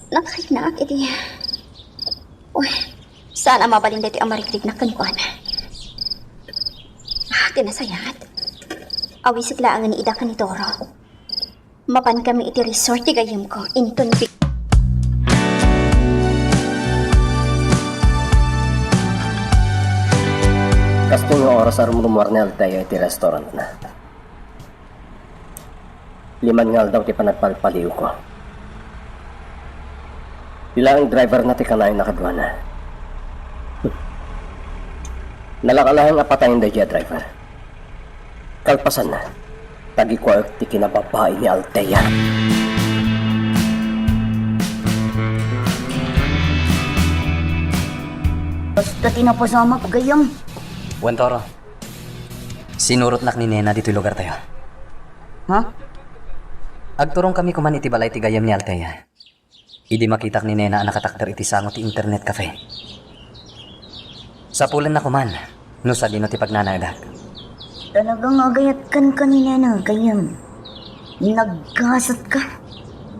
nakariknaak iti, uy, saan a mabalin daytoy a marikriknak kenkuana. Ah, ti nasayaat, awisit laengen ni Ida ken ni Toro. Mapankami iti resort ti gayyemko inton pi-, Kastoy nga oras a rumrumuar ni Althea iti restaurantna. Liman nga aldaw ti panagpalpaliwko. Ti laeng driverna ti kanayon a kaduana. Nalaka laeng a patayen daydiay a driver. Kalpasanna, tagikuaek ti kinababai ni Althea. Basta ti napasamak, gayyem. Wen, Toro. Sinurotnak ni Nena ditoy lugartayo. Ha? Agturongkami koman iti balay ti gayyem ni Althea. Idi makitak ni Nena a nakatakder iti sango ti internet cafe. Sapulenna koman no sadino ti pagnanaedak. Talaga nga agayat kenka ni Nena, gayyem. Naggasatka.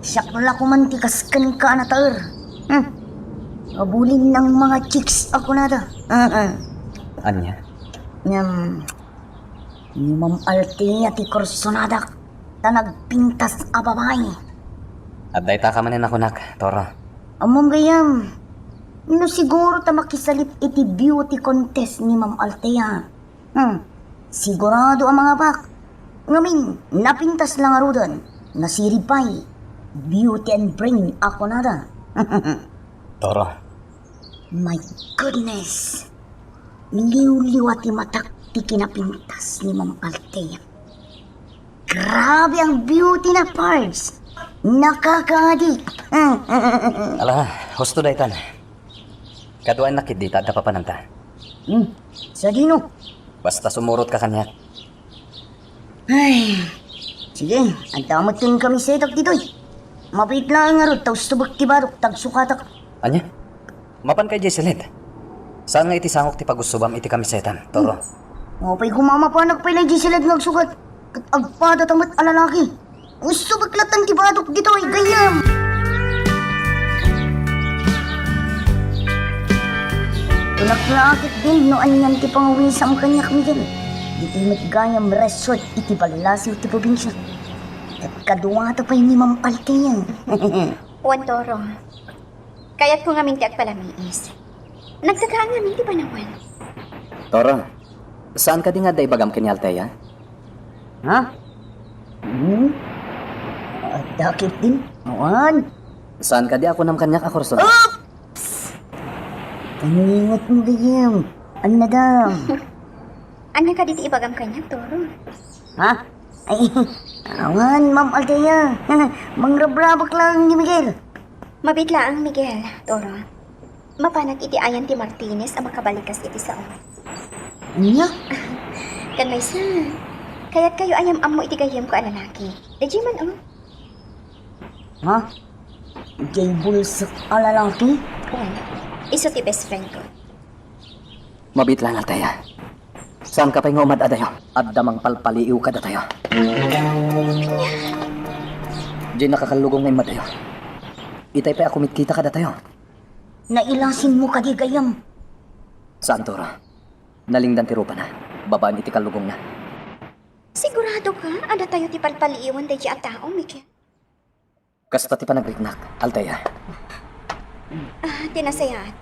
Siak la koman ti kas kenka a nataer. Hmm. Abulin nang mga chicks a kunada. Ania? Ngem, ni Ma'am Althea ti kursonadak, ta nagpintas a babai. Adda itaka manen a kunak, Toro. Ammom gayyem, no siguro ta makisalip iti beauty contest ni Ma'am Althea. Hmm, sigurado a mangabak. Ngamin, napintas la ngaruden, nasirib pay. Beauty and brain a kunada. Toro. My goodness! Liwliwa ti matak ti kinapintas ni Ma'am Althea. Grabe ang beauty na, Pards! Nakakaadik! Ala, husto daytan. Kaduaennak ketdi ta adda papananta. Hmm, sadino? Basta sumurotka kaniak. Ay, sige, adda met ti kamisetak ditoy. Mabiit laeng ngarud ta ustubek ti badok ta agsukatak. Ania? Mapanka idiay siled? Saan nga iti sangok ti pagusubam iti kamisetam, Toro? Apay koma a mapanak pay la idiay siled nga agsukat? Ket agpadata met a lalaki. Ustubek latta ti badok ditoy, gayyem. Kunak la ketdin no anian ti pangawisam kaniak, Miguel. Ditoy met gayyem resort iti ballasiw ti probinsia. Ket kaduata pay ni Ma'am Althea. Wen, Toro. Kayatko ngamin ti agpalamiis. Nagtagaan ngamin ti panawen. Toro, saan kadi nga adda ibagam ken ni Althea? Ha? Hmm? Adda ketdin? Awan. Saan kadi a kunam kaniak a kurso? Oops! Kaningot mo, gayyem. Annadam. Ania kadi ti ibagam kaniak, Toro? Ha? Ay, awan, Ma'am Althea. Mangrabrabak laeng ni Miguel. Mabiit laeng, Miguel, Toro. Mapanak iti ayan ti Martinez a makabalikas iti sao. Ania? Ken maysa, kayatkayo a yam-ammo iti gayyemko a lalaki. Diay man, oh. Ha? Diay bulsek a lalaki? Wen, isu ti best friend ko. Mabiit laeng, Althea. Saanka pay nga umad-adayo? Adda mangpalpaliiw kadatayo. Diay nakakallugong nga immadayo. Itay pay a kumitkita kadatayo. Nailasinmo kadi, gayyem? Saan, Toro. Nalingdan ti rupana babaen iti kallugongna. Siguradoka a datayo ti palpaliiwan daydiay a tao, Miguel? Kasta ti panagriknak, Althea. Ah, ti nasayaat.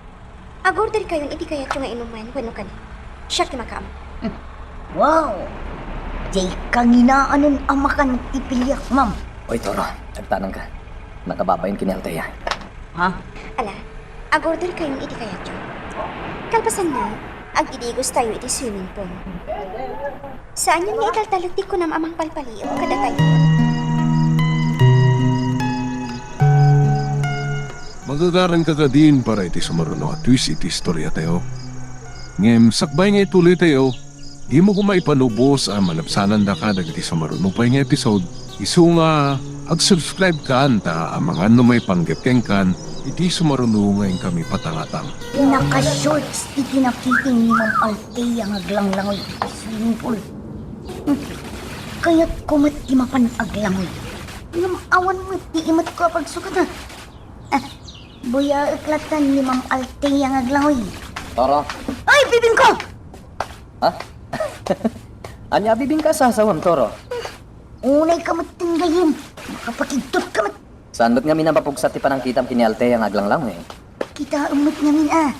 Agorderkayon iti kayatyo nga inuman wenno kanen. Siak ti makaammo. Wow! Diay kanginaanen a makan ti piliak, ma'am. Oy, Toro, agtanangka. Nakababain ken ni Althea. Ha? Ala, agorderkayon iti kayatyo. Kalpasanna, agidigostayo iti swimming pool. Saanyon nga italtalek ti kunam a mangpalpaliiw kadatayo. Magagaranka kadin para iti sumaruno a twist iti istoriatayo. Ngem sakbay nga ituloytayo, dimo koma ipanubos a malabsanandaka dagiti sumaruno pay nga episode, isu nga ag-subscribe kan ta amangan no maipanggep kenkan iti sumaruno nga inkami patangatang. Naka-shorts iti nakiting ni Ma'am Althea nga aglanglangoy iti swimming pool. Hmm. Kayatko met ti mapan aglangoy. Ngem awan met ti imetko a pagsukat, a. Ah, buyaek latta ni Ma'am Althea nga aglangoy. Toro. Ay, bibingko! Ha? Ania a bibingka a sasawem, Toro? Unayka metten, gayyem. Makapakigtot ka met. Saan met ngamin a mapugsat ti panangkitam ken ni Althea nga aglanglangoy? Kitaem met ngamin a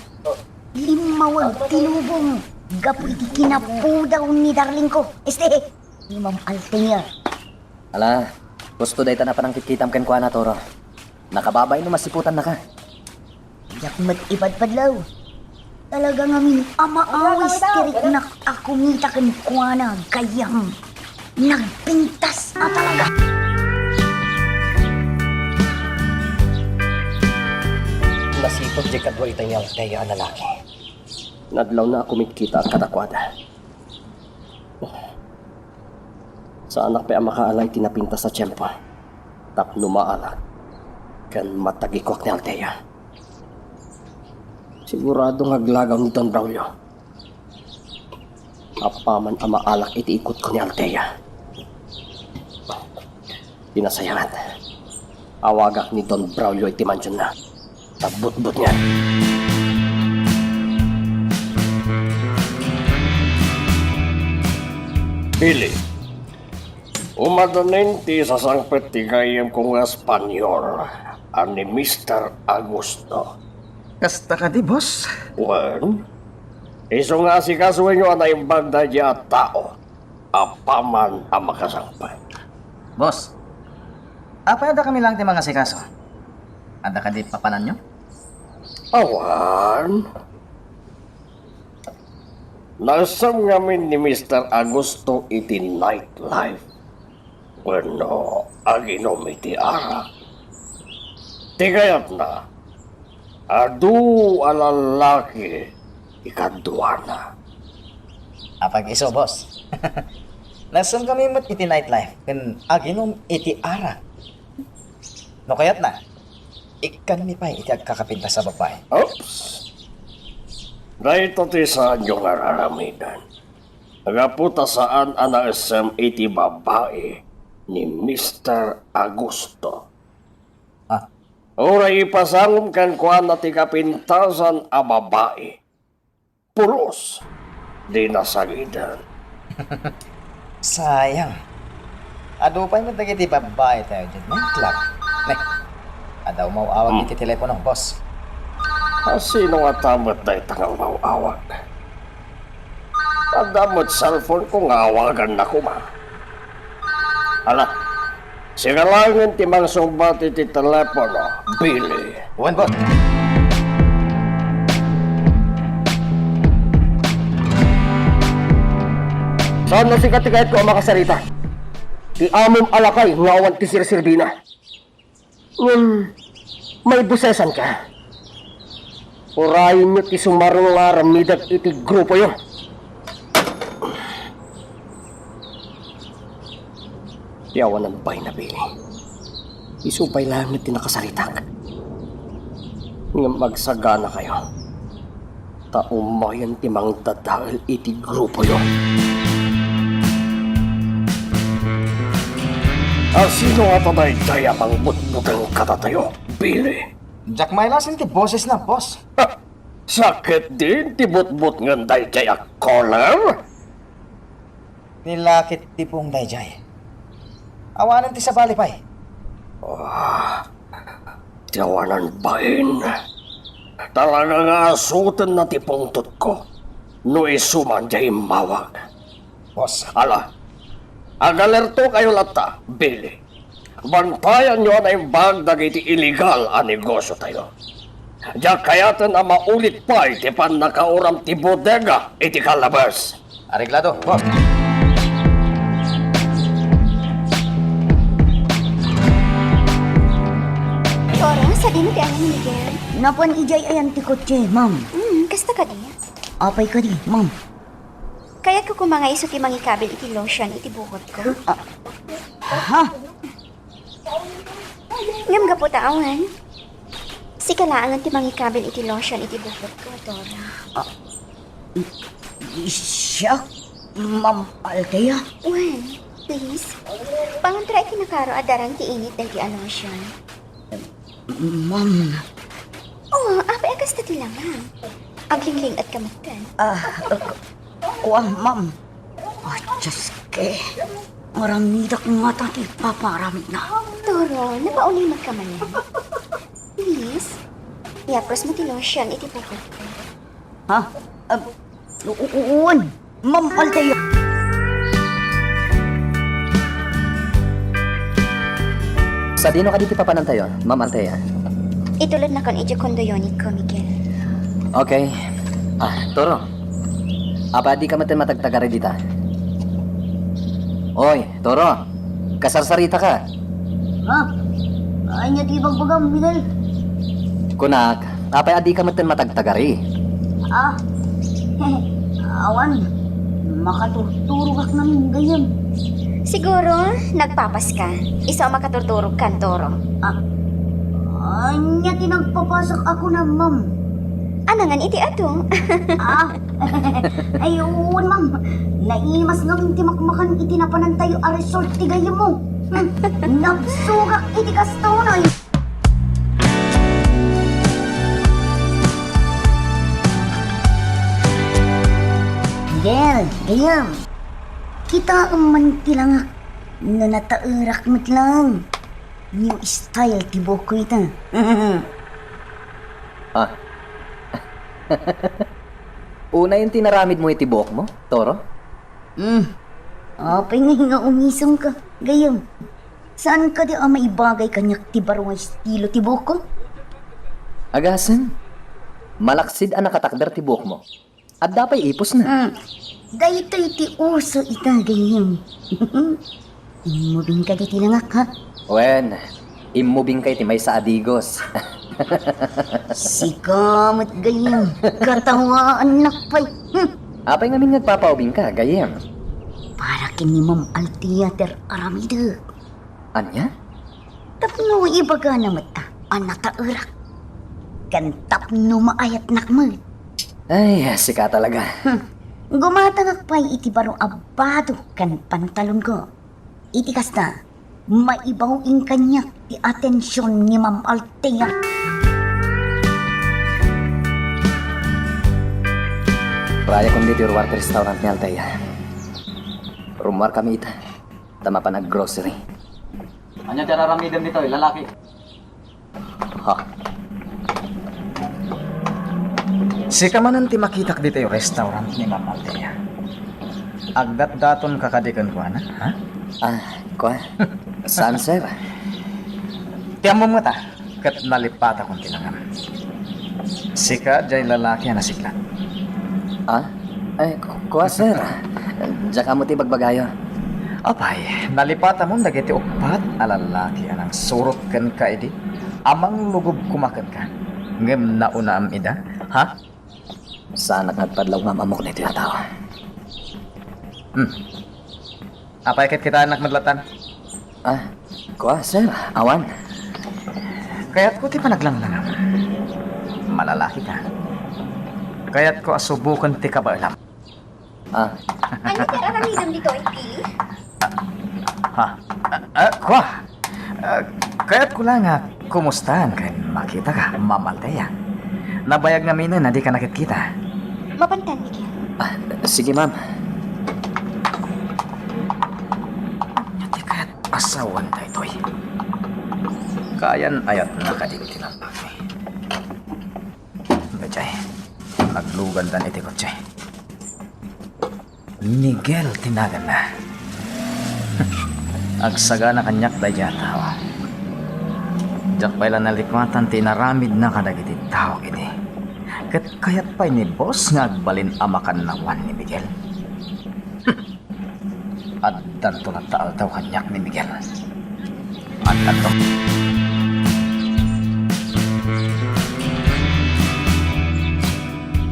limmawag ti lubong gapu iti kinapudaw ni darling ko. Este, ni Ma'am Althea. Ala, husto dayta a panangkitkitam kenkuana, Toro. Nakababain no masiputannaka. Diak met ipadpadlaw. Talaga ngamin a maawis ti riknak a kumita kenkuana, gayyem. Nagpintas a talaga. Nasiput diay kadua itay ni Althea a lalaki. Nadlawna a kumitkitaak kadakuada. Saanak pay a makaala iti napintas a tiempo tapno maalat ken matagikuak ni Althea. Sigurado nga aglagaw ni Don Braulio. Apaman a maalak iti ikutko ni Althea, ti nasayaat, awagak ni Don Braulio iti mansionna. Tabbutbut nga. Billy, umadanin ti sasangpet ti gayyemko nga Espanyol a ni Mister Augusto. Kasta kadi, boss? Wen, isu nga asikasoenyo a naimbag daydiay a tao apaman a makasangpet. Boss, apay adda kami laeng ti mangasikaso? Adda kadi papananyo? Awan. Naessem ngamin ni Mister Augusto iti nightlife wenno aginum iti arak. Ti kayatna, adu a lallaki ti kaduana. Apay isu, boss? Naessem kami met iti nightlife ken aginum iti arak. No kayatna, ikkanmi pay iti agkakapintas a babbai. Oops! Dayta ti saanyo nga ar-aramiden. Gapu ta saan a naessem iti babbai ni Mister Augusto. Ah. Uray ipasangom kenkuana ti kapintasan a babbai, pulos, dina sangiden. Sayang. Adu pay met dagiti babbai tayo diay nightclub. Ne, adda umaw-awag Hmm. iti telepono, boss. A, sino ngata met dayta nga umaw-awag? Adda met cellphone ko nga awaganna koma. Ala, sika laengen ti mangsungbat iti telepono, Billy. Wen, boss. Saan a sika ti kayatko a makasarita? Ti amom a lakay nga awan ti sirsirbina. Ngem, maibusesanka. Urayenyo ti sumarungar a mideg iti grupoyo. Ti awanan pay nabili. Isu pay laeng ti nakasaritak. Ngem agsaganakayo. Ta umayen ti mangdadael iti grupoyo. A, sino ngata daydiay a mangbutbuteng kadatayo, Billy? Diak mailasin ti bosesna, boss. Ha! Sakit din ti butbutngen daydiay a caller? Ni Lucky ti Pong daydiay. Awanen ti sabali pay. Ah, ti awanan bain. Talaga nga asutenna ti pungtotko no isu man diay immawag. Boss. Ala, agalertokayo latta, Billy. Bantayanyo a naimbag dagiti illegal a negosiotayo. Diak kayaten a maulit pay ti pannakauram ti bodega iti Calabas. Areglado, boss. Toro, sadino ti ayan ni Miguel? Napan idiay ayan ti kotse, ma'am. Hmm, kasta kadi? Apay kadi, ma'am? Kayatko koma nga isu ti mangikabil iti lotion iti bukotko. Ah. Ha? Ngem gapu ta awan, sika laengen ti mangikabil iti lotion iti bukotko, Toro. Ah, siak, Ma'am Althea? Wen, please, pangantra iti nakaro a darang ti init daydi a lotion. Ma'am. Oh, apay a kasta ti lama? Aglingling-etka metten. Ah, ku-, kuan, ma'am. Ah, Diyos ko. Aramidak ngata ti ipapaaramidna. Toro, napaunay met ka manen. Please, iapros mo ti lotion iti bukotko. Ha? Ah, u-, u-, uwan. Ma'am Althea. Sadino kadi ti papanantayo, Ma'am Althea? Itulodnakon idiay kondoyo ni ko, Miguel. Okay. Ah, Toro. Apay a dika metten matagtagari dita? Oy, Toro. Kasarsaritaka. Ha? Ania ti ibagbagam, Miguel? Kunak, apay a dika metten matagtagari? Ah, awan. Makaturturogak ngamin gayyem. Siguro, nagpapas ka. Isu a makaturturog kan, Toro. Ah, ania ti nagpapasak a kunam, ma'am? Anangan iti adu. Ah, ay, wen, ma'am. Naimas ngamin ti makmakan iti napanantayo a resort ti gayyemmo. Hmm, nabsogak iti kastoy. Miguel, gayyem. Kitaem man ti langak no nataerak met laeng. New style ti buokko ita. Ah. Unayen ti naramidmo iti buokmo, Toro? Hmm. Apay ngay nga umisongka, gayyem? Saan kadi a maibagay kaniak ti baro nga estilo ti buokko? Agasem, malaksid a nakatakder ti buokmo. Adda pay ipusna. Hmm. Daytoy ti uso ita, gayyem. Immubingka ditoy langak, ha? Wen, immubingka iti maysa a digos. Sika met, gayyem. Katawaannak pay. Hmm. Apay ngamin nga agpapaubingka, gayyem? Para ken ni Ma'am Althea ti ar-aramidek. Ania? Tapno ibagana met a nataerak. Ken tapno maayatnak met. Ay, sika talaga. Hmm. Gumatangak pay iti baro a bado ken pantalonko. Iti kasta, maibaw-in kaniak ti atension ni Ma'am Althea. Rayakon ditoy ruar ti restaurant ni Althea. Rummuarkami ita, ta mapan ag-grocery. Ania ti ar-aramidem ditoy, lalaki? Ha? Sika manen ti makitak ditoy restaurant ni Ma'am Althea. Agdatdatonka kadi kenkuana, ha? Ah, kua? Saan, sir? Ti ammom ngata, ket nalipatakon ti langam. Sika diay lalaki a nasiglat. Ah? Ay, ku-, kua, sir. Diak ammo ti ibagbagayo. Apay, nalipatamon dagiti uppat a lalaki a nangsurot kenka idi a manglugub koma kenka, ngem naunaam ida, ha? Saanak nga agpadlaw nga am-ammok daytoy a tao. Hmm. Apay ket kitaennak met latan? Ah, kua, sir, awan. Kayatko ti panaglanglangam. Malalakika. Kayatko a suboken ti kabaelam. Ah. Ania ti ar-aramidem ditoy, Billy? Ha? Ah, ah, kua? Ah, kayatko la nga kumustaen ken makitaka, Ma'am Althea. Nabayag ngaminen a dika nakitkita. Mapantan, Miguel. Ah, sige, ma'am. Ania ti kayat asawan daytoy? Kayan-ayatna kadi ti lalaki. Bajay, naglugandan iti kotse. Miguel ti naganna. Agsagana kaniak daydiay a tao. Diak pay la nalipatan ti inaramidna kadagiti tao idi. Ket kayat pay ni boss nga agbalin a makannawan ni Miguel. Addanto latta aldaw kaniak ni Miguel. Addanto.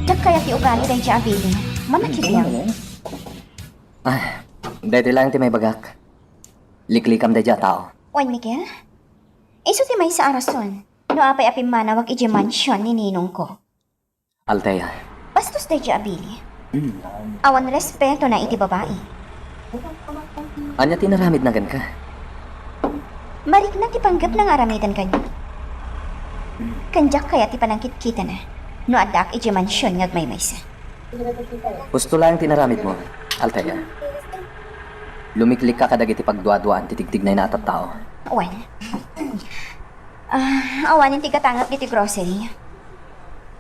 Diak kayat ti ugali daydiay a Billy. Manakibiang. Ah, daytoy laeng ti maibagak. Liklikam daydiay a tao. Wen, Miguel? Isu ti maysa a rason no apay a pimmanawak idiay mansion ni ninongko. Althea. Bastos daydiay a Billy. Hmm. Awan respetona iti babai. Ania ti inaramidna kenka? Marikna ti panggepna nga aramiden kaniak. Ken diak kayat ti panangkitkitana no addaak idiay mansion nga agmaymaysa. Husto laeng ti inaramidmo, Althea. Lumiklikka kadagiti pagduaduaan ti tigtignayna a tattao. Wen. Ah, awanen ti gatangek ditoy grocery.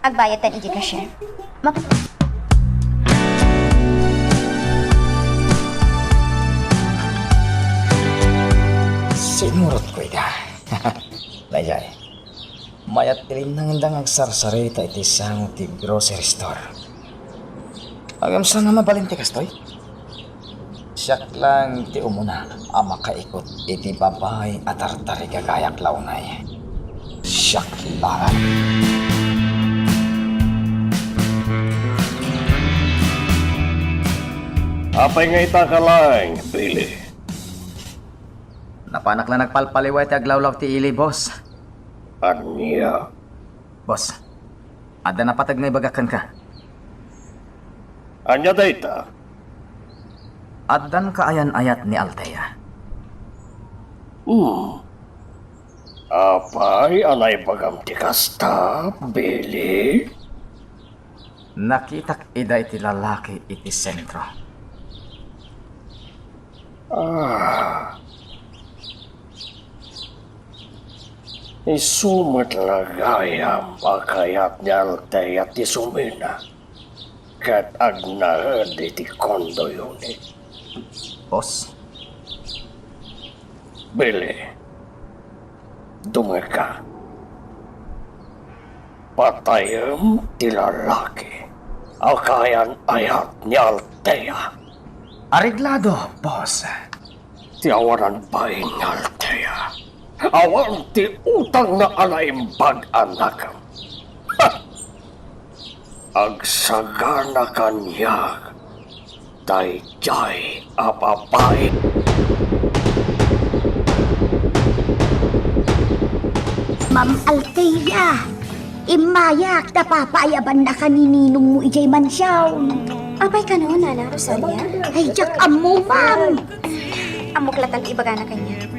Agbayadtan iti cashier. Map- Sinurotko ida. Daydiay. Mayat ti linnangenda nga agsarsarita iti sango ti grocery store. Ngem saan nga mabalin ti kastoy? Siak laeng ti umuna a makaikut iti babai a tartarigagayak la unay. Siak laeng. Apay nga ita ka laeng, Billy? Napanak la nagpalpaliwa iti aglawlaw ti ili, boss. Ania? Boss, adda napateg nga ibagak kenka. Ania dayta? Addan kaayan-ayat ni Althea. Hmm. Apay a naibagam ti kasta, Billy? Nakitak ida iti lalaki iti sentro. Ah. Isu met la gayam a kayat ni Althea ti sumina ket agnaed iti condo unit. Boss? Billy, dumngegka. Patayem ti lalaki a kaayan-ayat ni Althea. Areglado, boss. Ti awanan bain nga Althea. Awan ti utangna a naimbag a nakem. Ha! Agsagana kaniak daydiay a babai. Ma'am Althea, immayak ta papaayabannaka ni ninongmo idiay mansion. Apay kano, Nana Rosalia? Ay, diak ammo, ma'am. Ammok latta ti ibagana kaniak.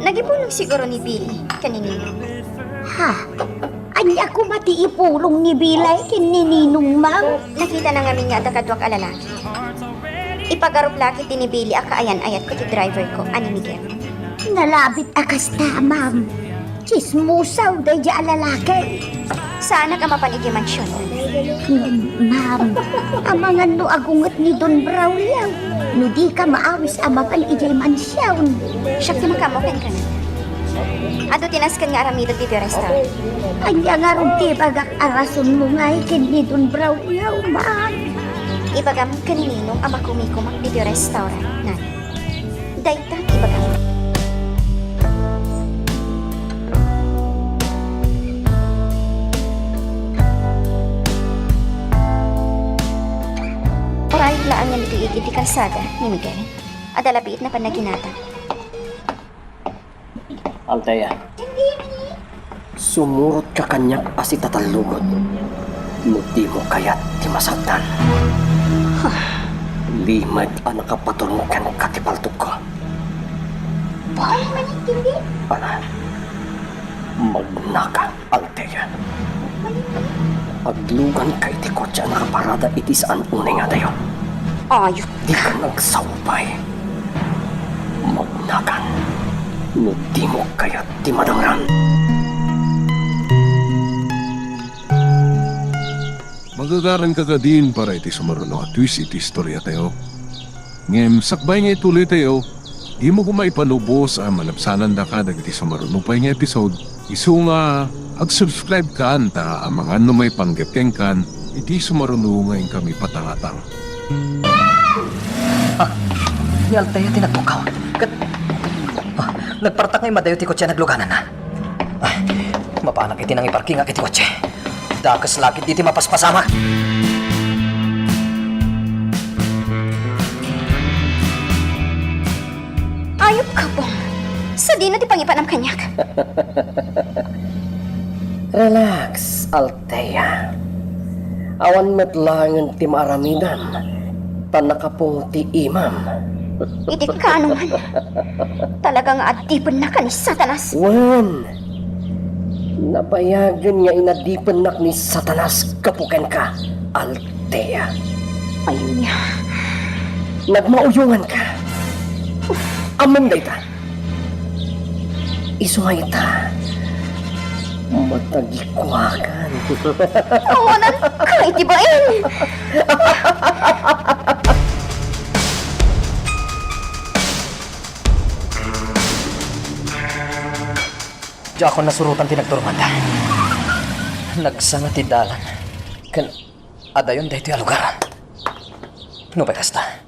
Nagipulong siguro ni Billy ken ni Ninong. Ha? Ania koma ti ipulong ni Billy ken ni Ninong, ma'am? Nakitana ngamin nga adda kaduak a lalaki. Ipagarup la ketdi ni Billy a kaayan-ayatko ti driverko a ni Miguel. Nalabit a kasta, ma'am. Tsismosaw daydiay a lalaki. Saanak a mapan idiay mansion. Ma'am, amangan no agunget ni Don Braulio. No dika maawis a mapan idiay mansion. Siak ti makaammo kenkuana. Adu ti nasken nga aramidek ditoy restaurant. Ania ngarud ti ibagak a rasonmo ngay ken ni Don Braulio, ma'am? Ibagam ken ni Ninong a makumikumak ditoy restaurant, Nan. Dayta ti ibagam. Uray, laangen iti igid ti kalsada ni Miguel. Adda la biit napan naginata. Althea, sumurotka kaniak a sitatallugod no dimo kayat ti masaktan. Limed a nakapaturong kenka ti paltogko. Ala, magnaka. Althea, agluganka iti kotse a nakaparada iti saan unay nga adayo. Ayokka. Dika nagsaupay. Magnakan no dimo kayat ti madangran. Magagaranka kadin para iti sumaruno a twist iti istoriatayo. Ngem sakbay nga ituloytayo, dimo koma ipalubos a malabsanandaka dagiti sumaruno pay nga episode. Isu nga ag-subscribe kan ta amangan no maipanggep kenkan iti sumaruno nga inkami patangatang. Ah, ni Althea ti nagpukaw. Ket, ah, nagpartak nga immadayo ti kotse a naglugananna. Ah, mapanak iti nangiparkingak iti kotse. Dakes la ketdi ti mapaspasamak. Ayop ka, Bong. Sadino ti pangipanam kaniak? Relax, Althea. Awan met laengen ti maaramidam, ta nakapungo ti imam. Iti kaanoman, talaga nga adipennak ni Satanas. Wen, nabayagen nga inadipennak ni Satanas gapu kenka, Althea. Ania? Nagmauyonganka. Ammom dayta. Isu nga ita, matagikuakan. Awananka iti bain! Diakon nasurotan ti nagturonganda. Nagsanga ti dalan ken adayon daytoy a lugar. Nupay kasta,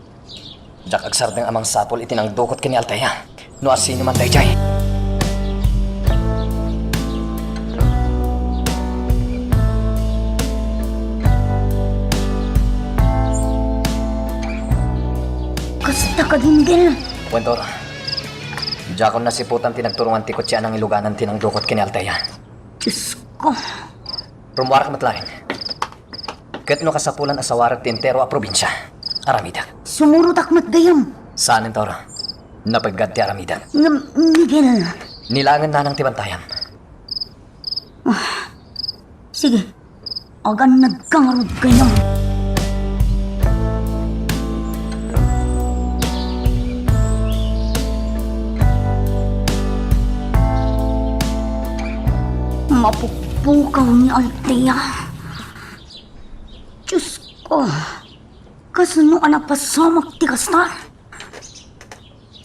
diak agsardeng a mangsapul iti nangdukot ken ni Althea no asinoman daydiay. Kasta ka, Gingin. Wen, Dora. Diakon nasiputan ti nagturungan ti kotse a nangiluganan ti nangdukot ken ni Althea. Diyos ko. Rummuarak met laeng. Ket no kasapulan a sawarek ti entero a probinsia, aramidek. Sumurotak met gayam. Saan, Toro. Napeggad ti aramidek. Ngem, Miguel. Ni laengen nanang ti bantayam. Ah, sige. Agannadka ngarud gayam. Mapukpukaw ni Althea. Diyos ko, kasano a napasamak ti kasta?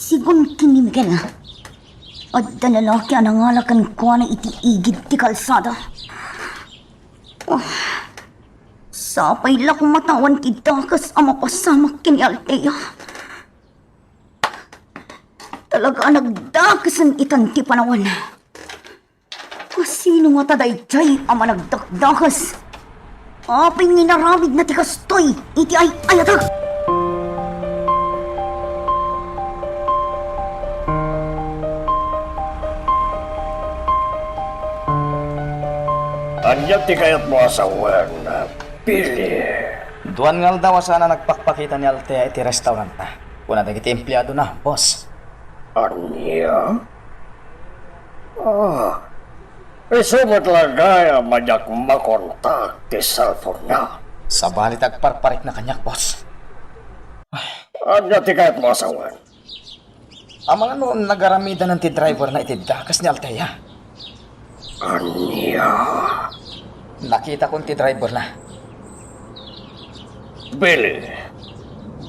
Sigun ken ni Miguel, adda lalaki a nangala kenkuana iti igid ti kalsada. Oh, sapay la koma ta awan ti dakes a mapasamak ken ni Althea. Talaga a nagdakesen itan ti panawen. Kasino ngata daydiay a managdakdakes? Apay nga inaramidna ti kastoy iti ay-ayatek? Ania ti kayatmo a sawen, Billy? Duan nga aldaw a saan a nagpakpakita ni Althea iti restauranta, kuna dagiti empleadona, boss. Ania? Ah, isu met la gayam a diak makontak ti cellphone-na. Sabali ti agparparikna kaniak, boss. Ania ti kayatmo a sawen? Amangan no nagaramidanan ti driver-na iti dakes ni Althea. Ania? Nakitakon ti driver-na. Billy,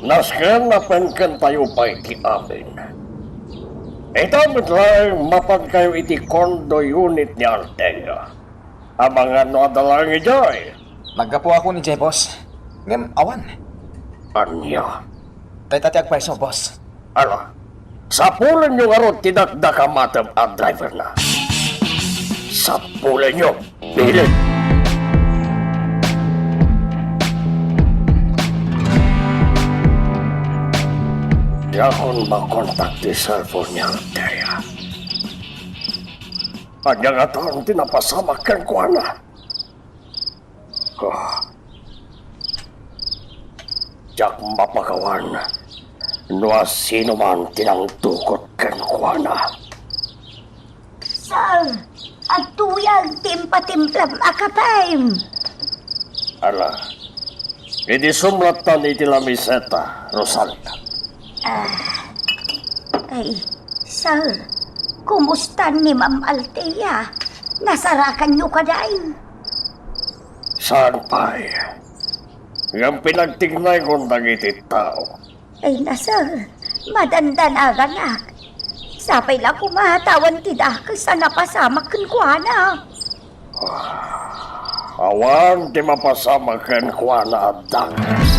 nasken a penkentayo pay ti amin. Ita met laeng mapankayo iti condo unit ni Althea. Amangan no adda laeng idiay. Naggapuakon idiay, boss. Ngem awan. Ania? Dayta ti agpayso, boss. Ala, sapulenyo ngarud ti dakdakamatem a driver-na. Sapulenyo, Billy. Diakon makontak ti cellphone ni Althea. Ania ngatan ti napasamak kenkuana? Ah. Diak mapakawan no asinoman ti nangdukot kenkuana. Sir, agtuyag ti impatimplam a kapem. Ala, idi sumlattan iti lamiseta, Rosalia. Ah, ay, sir, kumusta ni Ma'am Althea? Nasarakanyo kadi? Saan pay? Ngem pinagtignayko dagiti tao. Ay, na, sir, madandanaganak. Sapay la koma ta awan ti dakes a napasamak kenkuana. Awan ti mapasamak kenkuana a dakes.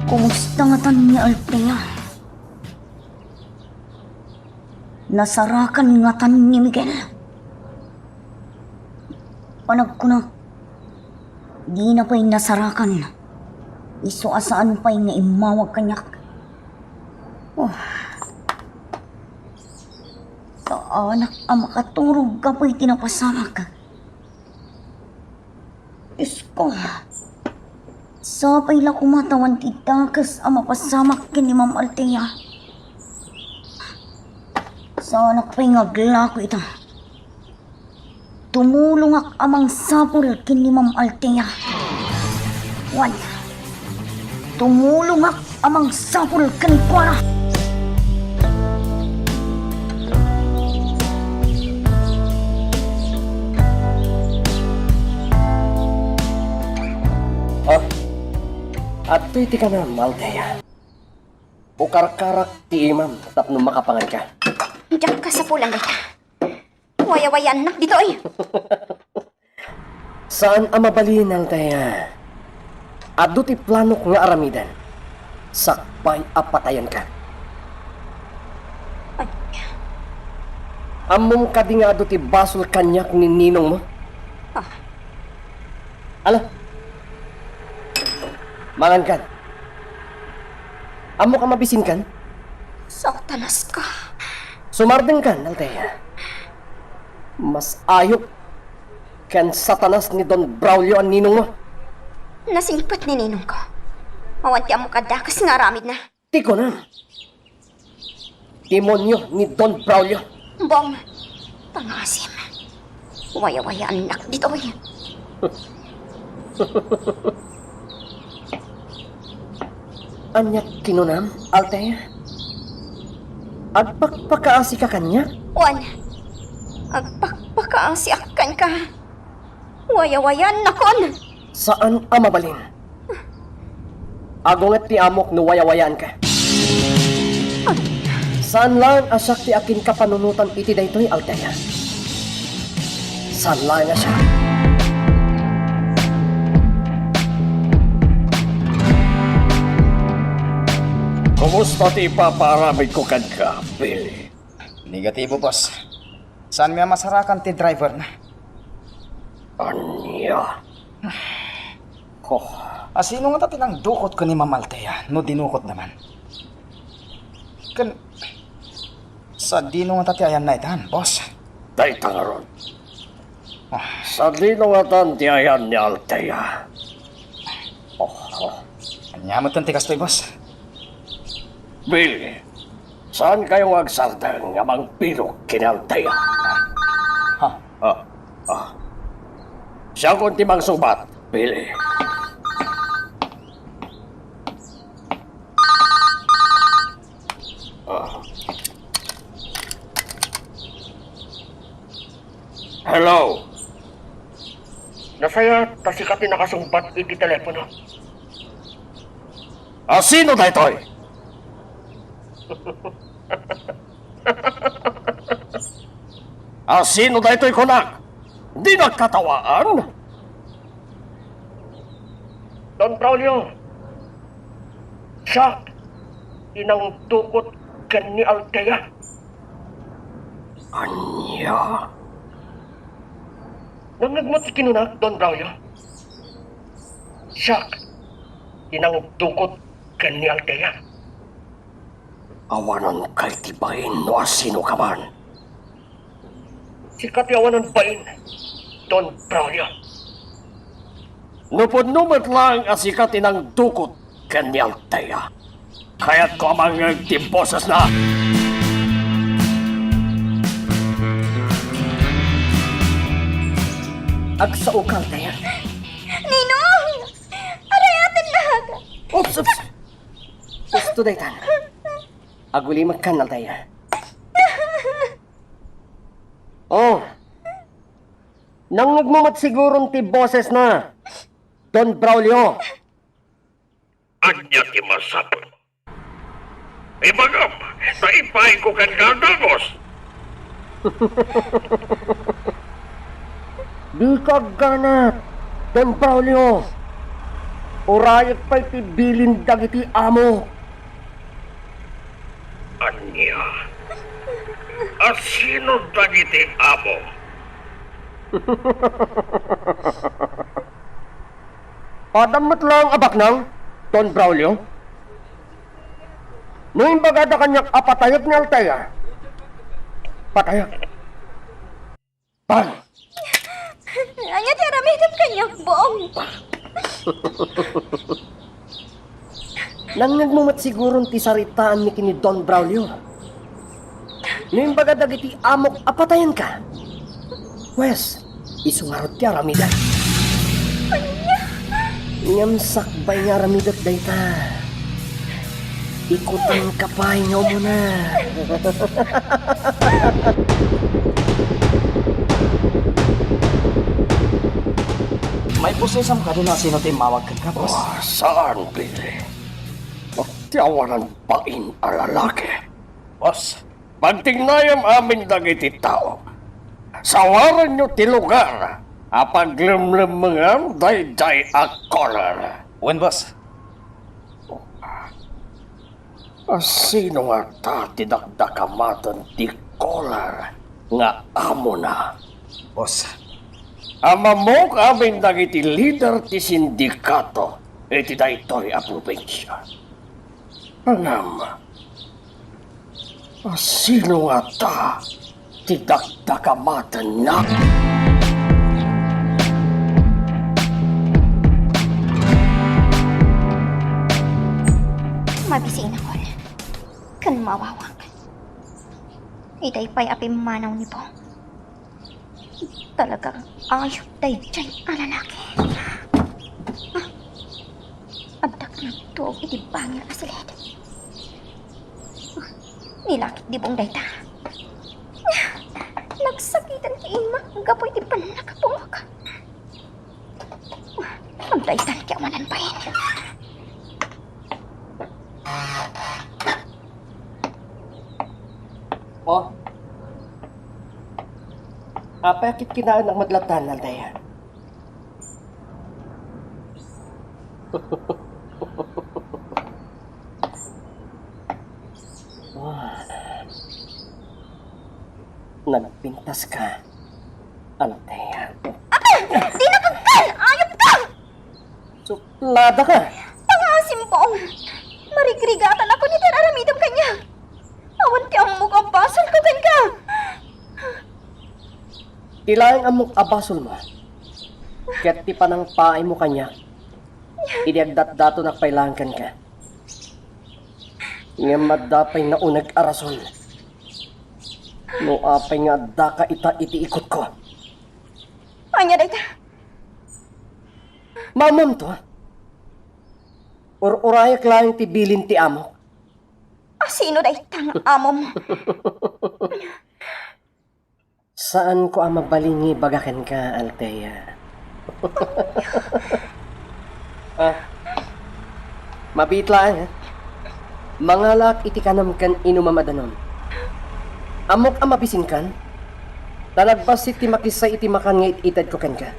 Kumusta ngatan ni Althea? Nasarakan ngatan ni Miguel? Panagkunak, dina pay nasarakan. Isu a saan pay nga immawag kaniak. Oh. Saanak a makaturog gapu iti napasamak. Diyos ko. Sapay la koma ta awan ti dakes a mapasamak ken ni Ma'am Althea. Saanak pay nga aglako ita. Tumulongak a mangsapul ken ni Ma'am Althea. Wen, tumulongak a mangsapul kenkuana. Ah, adtoy ti kanam, Althea. Ukarkarak ti imam tapno makapangan ka. Diak kasapulan dayta. Wayawayaannak ditoy. Saan a mabalin, Althea. Adu ti planok nga aramiden. Sakbay a patayenka. Ay. Ammom kadi nga adu ti basol kaniak ni ninongmo? Ah. Ala. Mangankan. Ammok a mabisinkan? Satanas ka. Sumardengkan, Althea. Mas ayop ken Satanas ni Don Braulio a ninongmo. Nasingpet ni ninongko. Awan ti ammok a dakes nga aramidna. Ti kunam, demonio ni Don Braulio. Bong, pangasim. Wayawayaannak ditoy. Ania ti kinunam, Althea? Agpakpakaasika kaniak? Wen, agpakpakaasiak kenka. Wayawayaannakon. Saan a mabalin. Agunget ti amok no wayawayaanka. Saan laeng a siak ti akinkapanunotan iti daytoy, Althea. Saan laeng a siak. Kumusta ti ipapaaramidko kenka, Billy? Negatibo, boss. Saanmi a masarakan ti driver na. Ania? Oh. Asino ngata ti nangdukot ken ni Ma'am Althea no dinukotda man? Ken sadino ngata ti ayanna itan, boss? Dayta ngarud. Ah. Sadino ngatan ti ayan ni Althea? Oh, oh. Ania metten ti kastoy, boss? Billy, saankayo nga agsardeng nga mangbilog ken ni Althea? Ha? Ah, ah. Siakon ti mangsubat, Billy. Ah. Hello? Nasayaat ta sika ti nakasungbat iti telepono. Asino daytoy? Asino daytoy kunak? Dinak katawaan? Don Braulio, siak ti nangdukot ken ni Althea. Ania? Nangngegmo ti kinunak, Don Braulio? Siak ti nangdukot ken ni Althea. Awanan kay ti bain no asino ka man. Sika ti awanan bain, Don Braulio. No pudno met laeng a sika ti nangdukot ken ni Althea, kayatko a mangngeg ti bosesna. Agsao ka, Althea. Ninong! Arayatennak! Oops, oops! Husto daytan. Agulimekkan, Althea. Oh. Nangngegmo met siguron ti bosesna, Don Braulio. Ania ti masapul? Ibagam, ta ipaayko kenka a dagus. Dika agganat, Don Braulio. Urayek pay ti bilin dagiti amo. Ania? Asino dagiti amo? Adam met laeng a baknang, Don Braulio. No imbagada kaniak a patayek ni Althea, patayek. Bang! Ania ti aramidem kaniak, Bong? Nangngegmo met siguron ti saritaanmi ken ni Don Braulio. No imbaga dagiti amok a patayenka, wes, isu ngarud ti aramidek. Ania? Ngem sakbay nga aramidek dayta, ikutangka pay nga umuna. Maiposesam kadi no asino ti immawag kenka, boss? Ah, saan, Billy? Ti awanan bain a lalaki. Boss, pagtignayem amin dagiti tao. Sawarenyo ti lugar a paglemlemmengan daydiay a caller. Wen, boss. Asino ngata ti dakdakamaten ti caller nga amona? Boss. Ammok amin dagiti lider ti sindikato. iti daytoy a probinsia. Ngem, asino ngata ti dakdakamatenna? Mabisinakon ken mawawak. Itay pay a pimmanaw ni Bong. Talagang ayop daydiay a lalaki. Ah, addak nagtuog iti bangir a silid. Ah, nilakip di Bong dayta. Nagsakiten ti imma gapu iti pannakapungok. Agdaytan ti awanan bain. Oh. Apay a kitkinaennak met latta, Althea? Nagpintas ka, Althea. Apa! Di na pagkan! Ayop ka! Suplada ka! Pangasimbong! Marigrigatanakon iti ar-aramidem kaniak. Awan ti ammok a basolko kenka. Ti laeng ammok a basolmo ket ti panangpaaymo kaniak idi agdatdatonak pay laeng kenka. Ngem adda pay nauneg a rason no apay nga addaka ita iti ikutko. Ania dayta? Maammoamto? Ur-urayak laeng ti bilin ti amok. Asino dayta nga amom? Saanko a mabalin nga ibaga kenka, Althea. Ah, mabiit laeng, ha? Mangalaak iti kanam ken inumam a danum. Ammok a mabisinkan, ta nagbassit ti makissa iti makan nga it-itedko kenka.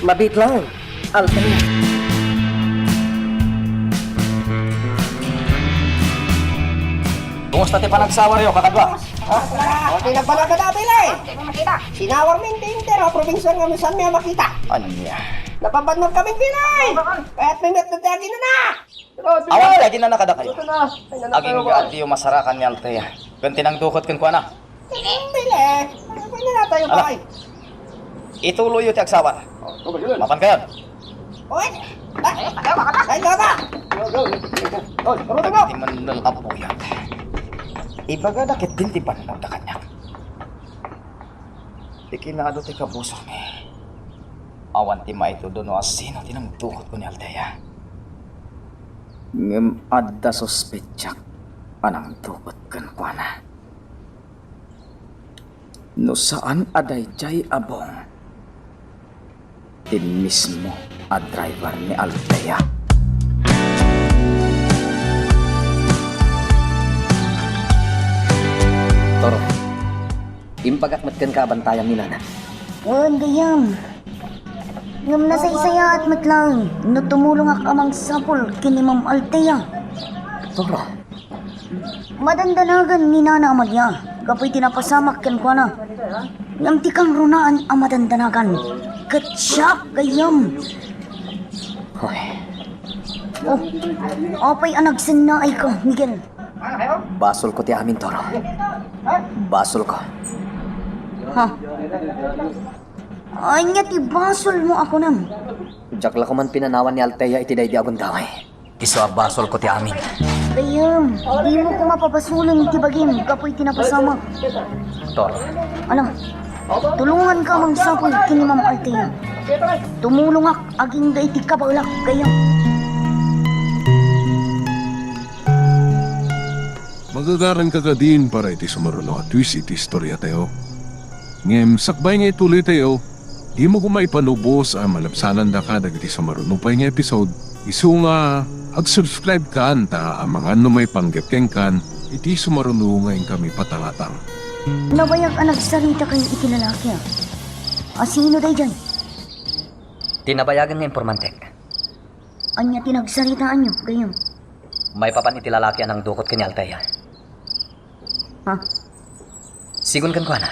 Mabiit laeng, Althea. Kumusta ti panagsawaryo, kakadwa? Ha? O, ti nagbanagada, Bilay. Sinawarmi ti entero a probinsia ngem saanmi a makita. Ania? Napabannogkami, Bilay. Kayatmi met ti aginana. Awan ti aginana kadakayo. Agingga a diyo masarakan ni Althea ken ti nangdukot kenkuana. Bilay. Ano na tayo, Ala. Bay? Ituloyyo ti agsawar. Mapankayon. Oy! Ay, baba! Ay, baba! Oy, tara, tara! Dagiti mannel a puyat. Ibagada ketdin ti bannogda kaniak. Ti kinado ti kabusor mi. Awan ti maitudo no asino ti nangdukot ken ni Althea. Ngem adda suspetsak a nangdukot kenkuana. No saan a daydiay a Bong, ti mismo a driver ni Althea. Toro, imbagak met kenka a bantayam ni Nana. Wen, gayyem. Ngem nasaysayaat met laeng no tumulongak a mangsapul ken ni Ma'am Althea. Toro, Madandanagan ni Nana Amalia gapu iti napasamak kenkuana. Ngem ti kangrunaan a madandanagan ket siak gayyem. Hoy. Oh, apay a nagsennaayka, Miguel? Basolko ti amin, Toro. Basolko. Ha? Ania ti basolmo a kunam? Diak la koman pinanawan ni Althea iti daydi a gundaway. Isu a basolko ti amin. Gayyem, dimo koma pabasolen ti bagim gapu iti napasamak. Toro. Ala, tulonganka a mangsapul ken ni Ma'am Althea. Tumulongak agingga iti kabaelak, gayyem. Magagaranka kadin para iti sumaruno a twist iti istoriatayo. Ngem sakbay nga ituloytayo, dimo koma ipanubos a malabsanandaka dagiti sumaruno pay nga episode. Isu nga, ag-subscribe kan ta amangan no maipanggep kenkan iti sumaruno nga inkami patangatang. Nabayag a nagsarita kayo iti lalaki, a. Asino daydiay? Ti nabayagen nga informantek. Ania ti nagsaritaanyo, gayyem? Maipapan iti lalaki a nangdukot ken ni Althea. Ha? Sigun kenkuana,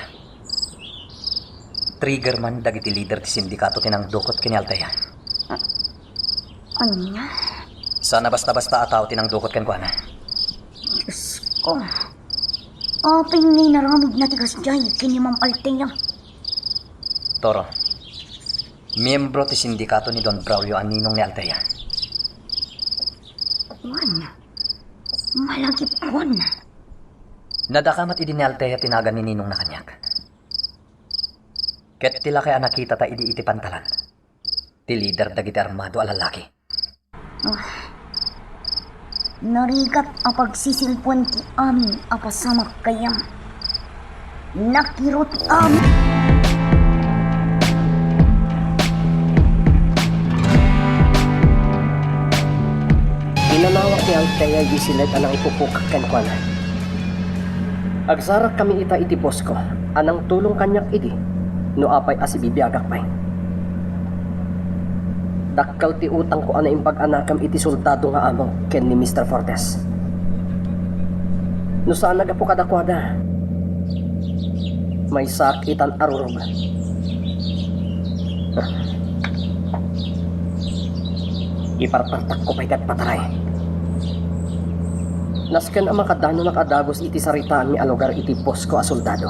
trigger man dagiti leader ti sindikato ti nangdukot ken ni Althea. Ah. Ania? Saan a basta-basta a tao ti nangdukot kenkuana. Diosko. Apay nga inaramidna ti kasdiay ken ni Ma'am Althea? Toro, miyembro ti sindikato ni Don Braulio a ninong ni Althea. Wen, malagipkon. Nadakamat idi ni Althea ti nagan ni ninongna kaniak. Ket ti lakay a nakitata idi iti pantalan, ti lider dagiti armado a lalaki. Ah, narigat a pagsisilpuan ti amin a pasamak kayam. Nakiro ti amin. Pinanawak ni Althea Giseled a nangipupukak kenkuana. Agsarakkami ita iti boss ko a nangtulong kaniak idi no apay a sibibiagak pay. Dakkel ti utangko a naimbag a nakam iti soldado nga amo ken ni Mister Fortes. No saan a gapu kadakuada, maysaak itan a rurub. Iparpartakko pay ket pataray. Nasken a makadanonak a dagus iti saritaanmi a lugar iti boss ko a soldado.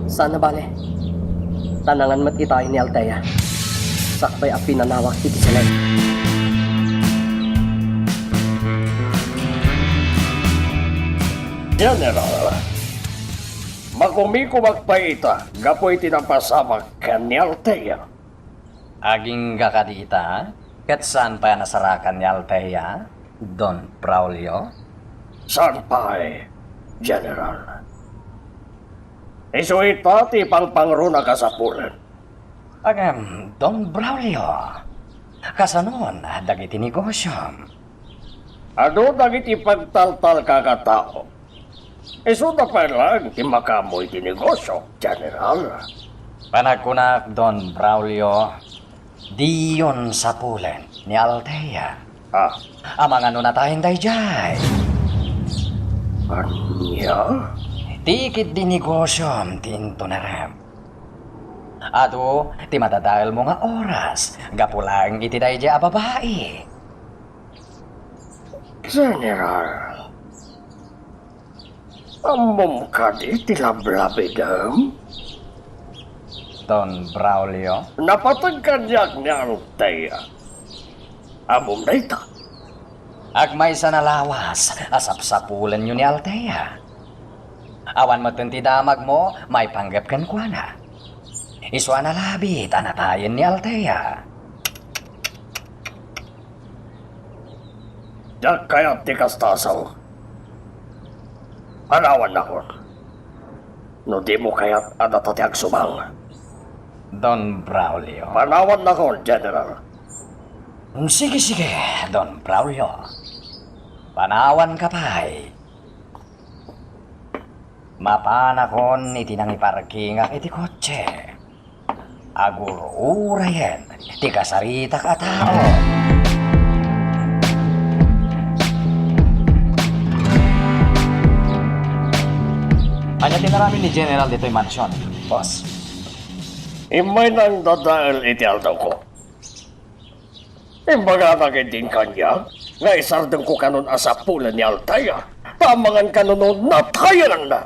Saan a bale, tanangan met itaen ni Althea, sakbay a pinanawak iti Giseled. General, makumikumak pay ita gapu iti napasamak ken ni Althea. Agingga kadi ita? Ket saan pay a nasarakan ni Althea, Don Braulio? Saan pay, General. Isu ita ti pangpangruna kasapulen. Ngem, Don Braulio, kasanon dagiti negosiom? Adu dagiti pagtaltalka a tao. Isuda pay laeng ti makaammo iti negosio, General. Panagkunak, Don Braulio, diyon sapulen ni Althea. Ah. Amangan no natayen daydiay. Ania? Ti ikiddi negosiom ti intunerem. Adu ti madadaelmo nga oras gapu laeng iti daydiay a babai. General, ammom kadi ti lablabidem? Don Braulio? Napateg kaniak ni Althea. Ammom dayta? Agmaysa a lawas a sapsapulenyo ni Althea. Awan metten ti damagmo maipanggep kenkuana. Isu a nalabit a natayen ni Althea. Diak kayat ti kasta a sao. Panawannakon. No dimo kayat a data ti agsubang. Don Braulio. Panawannakon, General. Sige, sige, Don Braulio. Panawanka pay. Mapanakon iti nangiparkingak iti kotse. Agur-urayen ti kasaritak a tao. Ania ti inaramid ni General ditoy mansion, boss? Immay nangdadael iti aldawko. Imbagana ketdin kaniak nga isardengko kanon a sapulen ni Althea, ta amangan kano no natayenna.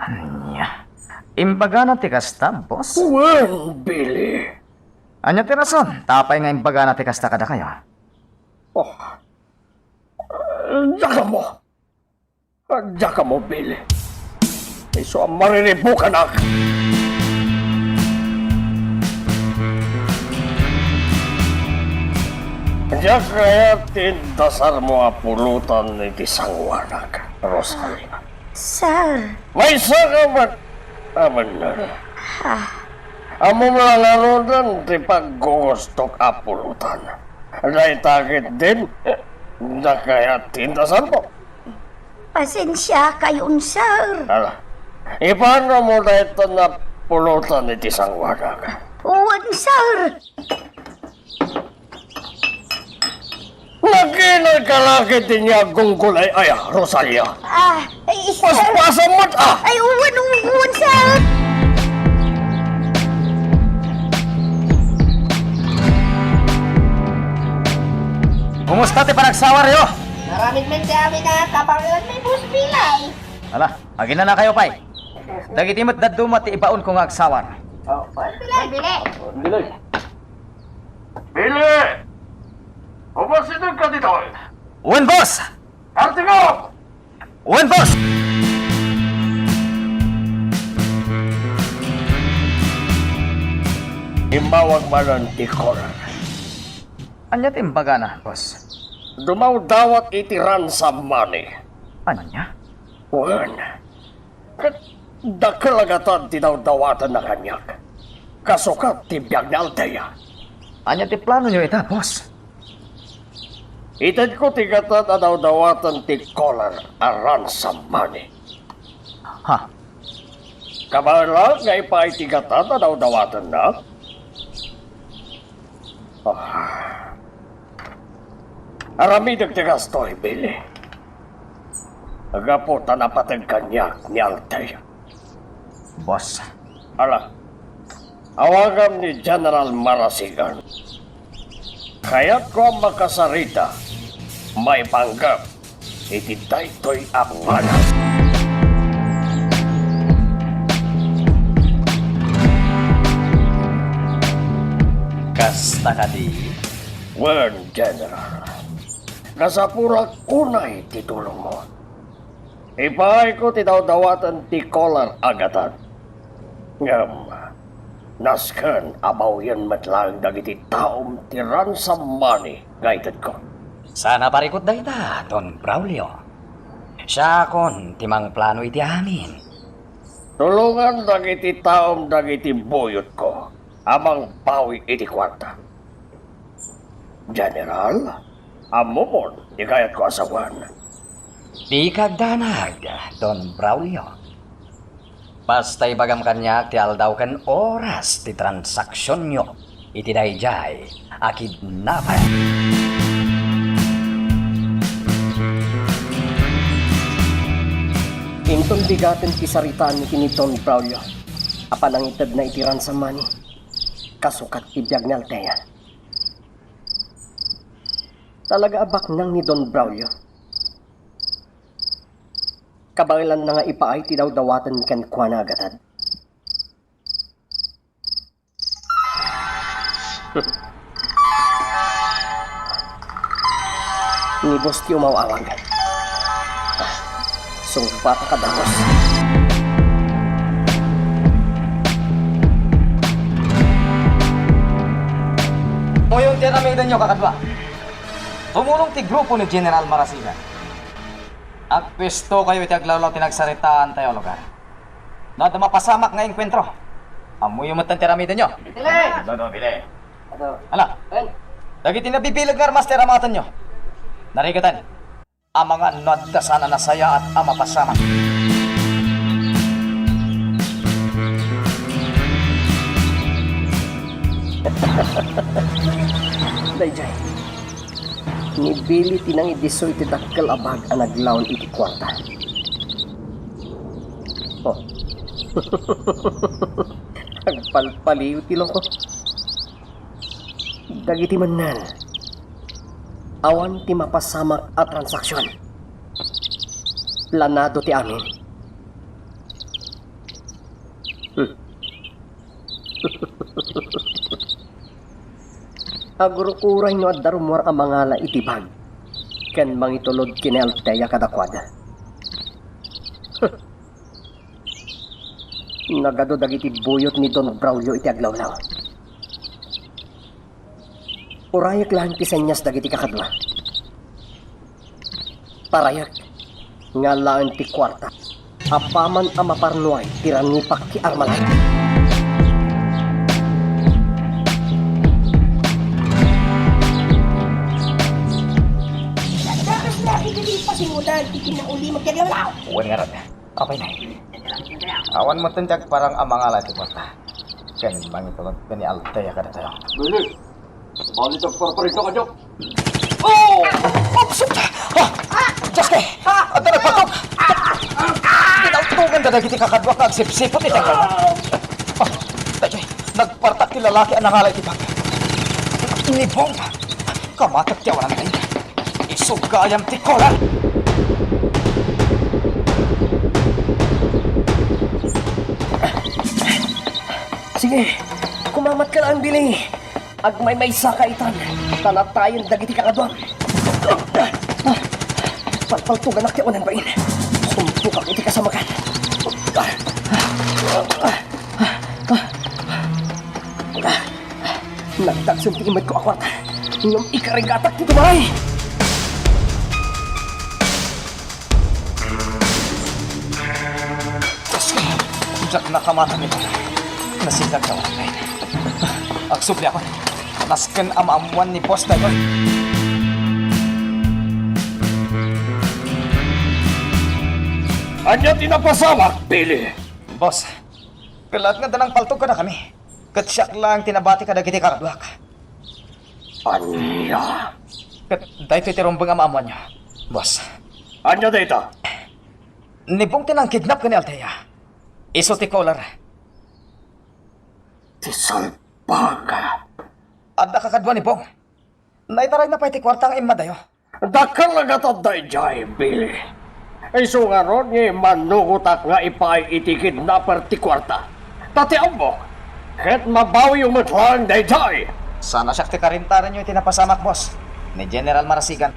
Ania? Imbagana ti kasta, boss? Wen, Billy. Ania ti rason ta apay nga imbagana ti kasta kadakayo? Oh. Diak ammo. Diak ammo, Billy. Isu a mariribukanak. Diak kayat ti indasarmo a pulotan iti sangoanak, Rosalia. Sir. Maysa ka met a bannur. Ah. Ammom la ngaruden ti paggugustok a pulotan. Dayta ketdin, diak kayat ti indasarmo. Pasensiakayon, sir. Ala, ipaanmo dayta a pulotan iti sangoanak? Wen, sir. Nakinagkalaki ti niaggungkol ay aya, Rosalia? Ah, ay, sir. Paspasam met, ah! Ay, wen, wen, wen, sir. Kumusta ti panagsawaryo? Naramid man ti amin a kabangilan mi, Boss Billy. Ala, aginanakayo pay. Dagiti met dadduma ti ibaonko nga agsawar. Oh, Boss Billy. Billy! Ubos ito ka dito! Wen, boss! Artigo! Wen, boss! Immawag manen ti Colonel. Ania ti imbagana, boss? Dumawdawat iti ransom money. Ania? Wen, ket dakkel a gatad ti dawdawatenna kaniak. Kasukat ti biag ni Althea. Ania ti planonyo ita, boss? Itedko ti gatad a dawdawaten ti Colonel a ransom money. Ha? Kabaelak nga ipaay ti gatad a dawdawatenna? Ah. Aramidek ti gastoy, Billy. Gapu ta napateg kaniak ni Althea. Boss. Ala, awagam ni General Marasigan. Kayatko a makasarita maipanggep iti daytoy a banag. Kasta kadi? Wen, General. Kasapurak unay ti tulongmo. Ipaayko ti dawdawaten ti Colonel a gatad. Ngem, nasken a bawiyen met laeng dagiti taom ti ransom money nga itedko. Saan a parikut dayta, Don Braulio. Siakon ti mangplano iti amin. Tulongan dagiti taom dagiti buyotko a mangbawi iti kuarta. General, ammomon ti kayatko a sawen. Dika agdanag, Don Braulio. Basta ibagam kaniak ti aldaw ken oras ti transaksionyo iti daydiay a kidnapper. Inton bigaten ti saritaanmi ken ni Don Braulio a panangitedna iti ransom money, kasukat ti biag ni Althea. Talaga a baknang ni Don Braulio. Kabaelanna nga ipaay ti dawdawatenmi kenkuana a gatad. Ni boss ti umaw-awag. Sungbata ka, boss. Amoyon ti aramidenyo, kakadua. Tumulong ti grupo ni General Marasigan. Agpuestokayo iti aglawlaw ti nagsaritaantayo a lugar. No adda mapasamak nga enkuentro, ammoyo metten ti aramidenyo. Bili! Dodo, bili. Ala, dagiti nabibileg nga armas ti aramatenyo. Narigatan. Amangan no adda saan a nasayaat a mapasamak. Daydiay, ni Billy ti nangidisso iti dakkel a bag a naglaon iti kuarta. Oh. Agpalpaliw ti loko. Dagiti mennen, awan ti mapasamak a transaksion. Planado ti amin. Hmm. Agrukuray no adda rummuar a mangala iti bag ken mangitulod ken ni Althea kadakuada. Nagadu dagiti buyot ni Don Braulio iti aglawlaw. Urayek laeng ti senyas dagiti kakadua. Parayek nga alaen ti kuarta. Apaman a maparnuay ti rangipak ti armalay. Dakas lagi dagiti pasingudan ti kinaulimek ti aglawlaw. Wen ngarud. Apay na. Awan metten ti agparang a mangala iti kuarta. Ken mangitulod ken ni Althea kadatayo. Bili! Bali ti agparparita kaniak. Oh! Oops! Ah! Diyos ko! Adda nagpatop! Pinaltugan da dagiti kakaduak nga agsipsipot iti aglaw. Ah! Daytoy, nagpartak ti lalaki a nangala iti bag. Ni Bong! Kamatek ti awanan tayo. Sugayam ti kola! Sige, kumamat ka lang, Billy. Agmaymaysa ka itan, ta natayen dagiti kakaduam. Palpaltuganak ti awanan bain. Sumpukak iti kasamakan. Nagdagsen ti imetko a kuarta. Ngem ikarigatak ti tumaray. Diak nakamatan ito. Nasigad ka, Warren. Agsubli ako. Nasken a maammoan ni Boss daytoy. Ania ti napasamak, Billy? Boss, kellaat nga adda nangpaltog kadakami. Ket siak laeng ti nabati kadagiti kakaduak. Ania? Ket daytoy ti rumbeng a maammoanyo, boss. Ania dayta? Ni Bong ti nangkidnap ken ni Althea. Isu ti caller. Ti salbag. Adda kakadua ni Bong. Naitarayna pay ti kuarta nga immadayo. Dakkel a gatad daydiay, Billy. Isu ngarud nga immanugotak nga ipaay iti kidnapper ti kuarta. Ta ti ammok, ket mabawiyo met laeng daydiay. Saan a siak ti karentarenyo iti napasamak, boss, ni General Marasigan.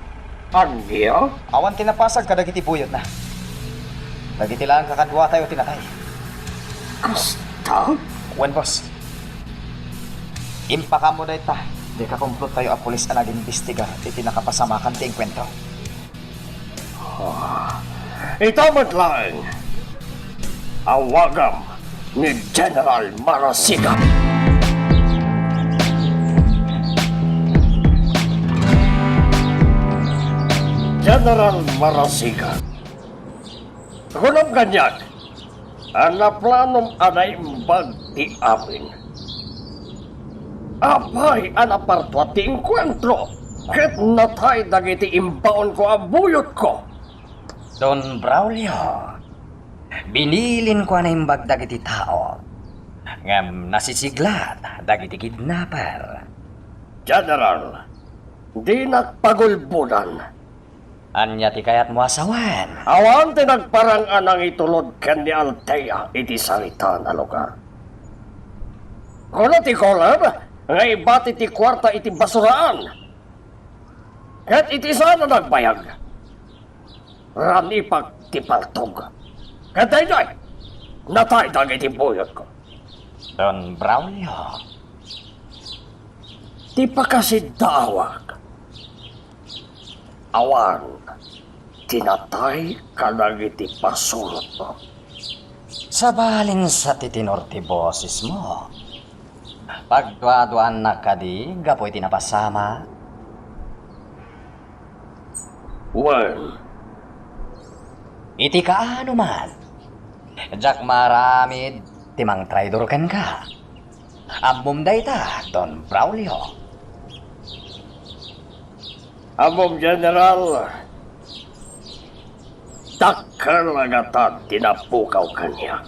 Ania? Awan ti napasag kadagiti buyotna. Dagiti laeng kakaduatayo ti natay. Kasta? Wen, boss. Impakaammo dayta, dika komplottayo a pulis a nag-imbestigar iti nakapasamakan ti engkuentro. Ah, ita met laeng. Awagam ni General Marasigan. General Marasigan. Kunam kaniak a naplanom a naimbag ti amin. Apay a napartua ti engkuentro ket natay dagiti imbaonko a buyotko? Don Braulio, binilinko a naimbag dagiti tao, ngem nasisiglat dagiti kidnapper. General, dinak pagulbodan. Ania ti kayatmo a sawen? Awan ti nagparang a nangitulod ken ni Althea iti sangitaen a lugar. Kuna ti caller nga ibati ti kuarta iti basuraan. Ket iti saan a nagbayag, ranipak ti paltog. Ket daydiay, natay dagiti buyotko. Don Braulio. Ti pakasiddaawak. Awan ti natay kadagiti pasurotmo. Sabalin sa ti tenor ti bosesmo. Pagduaduaannak kadi gapu iti napasamak? Wen. Iti kaano man, diak maaramid ti mangtraidor kenka. Ammom dayta, Don Braulio. Ammom, General, dakkel a gatad ti napukaw kaniak.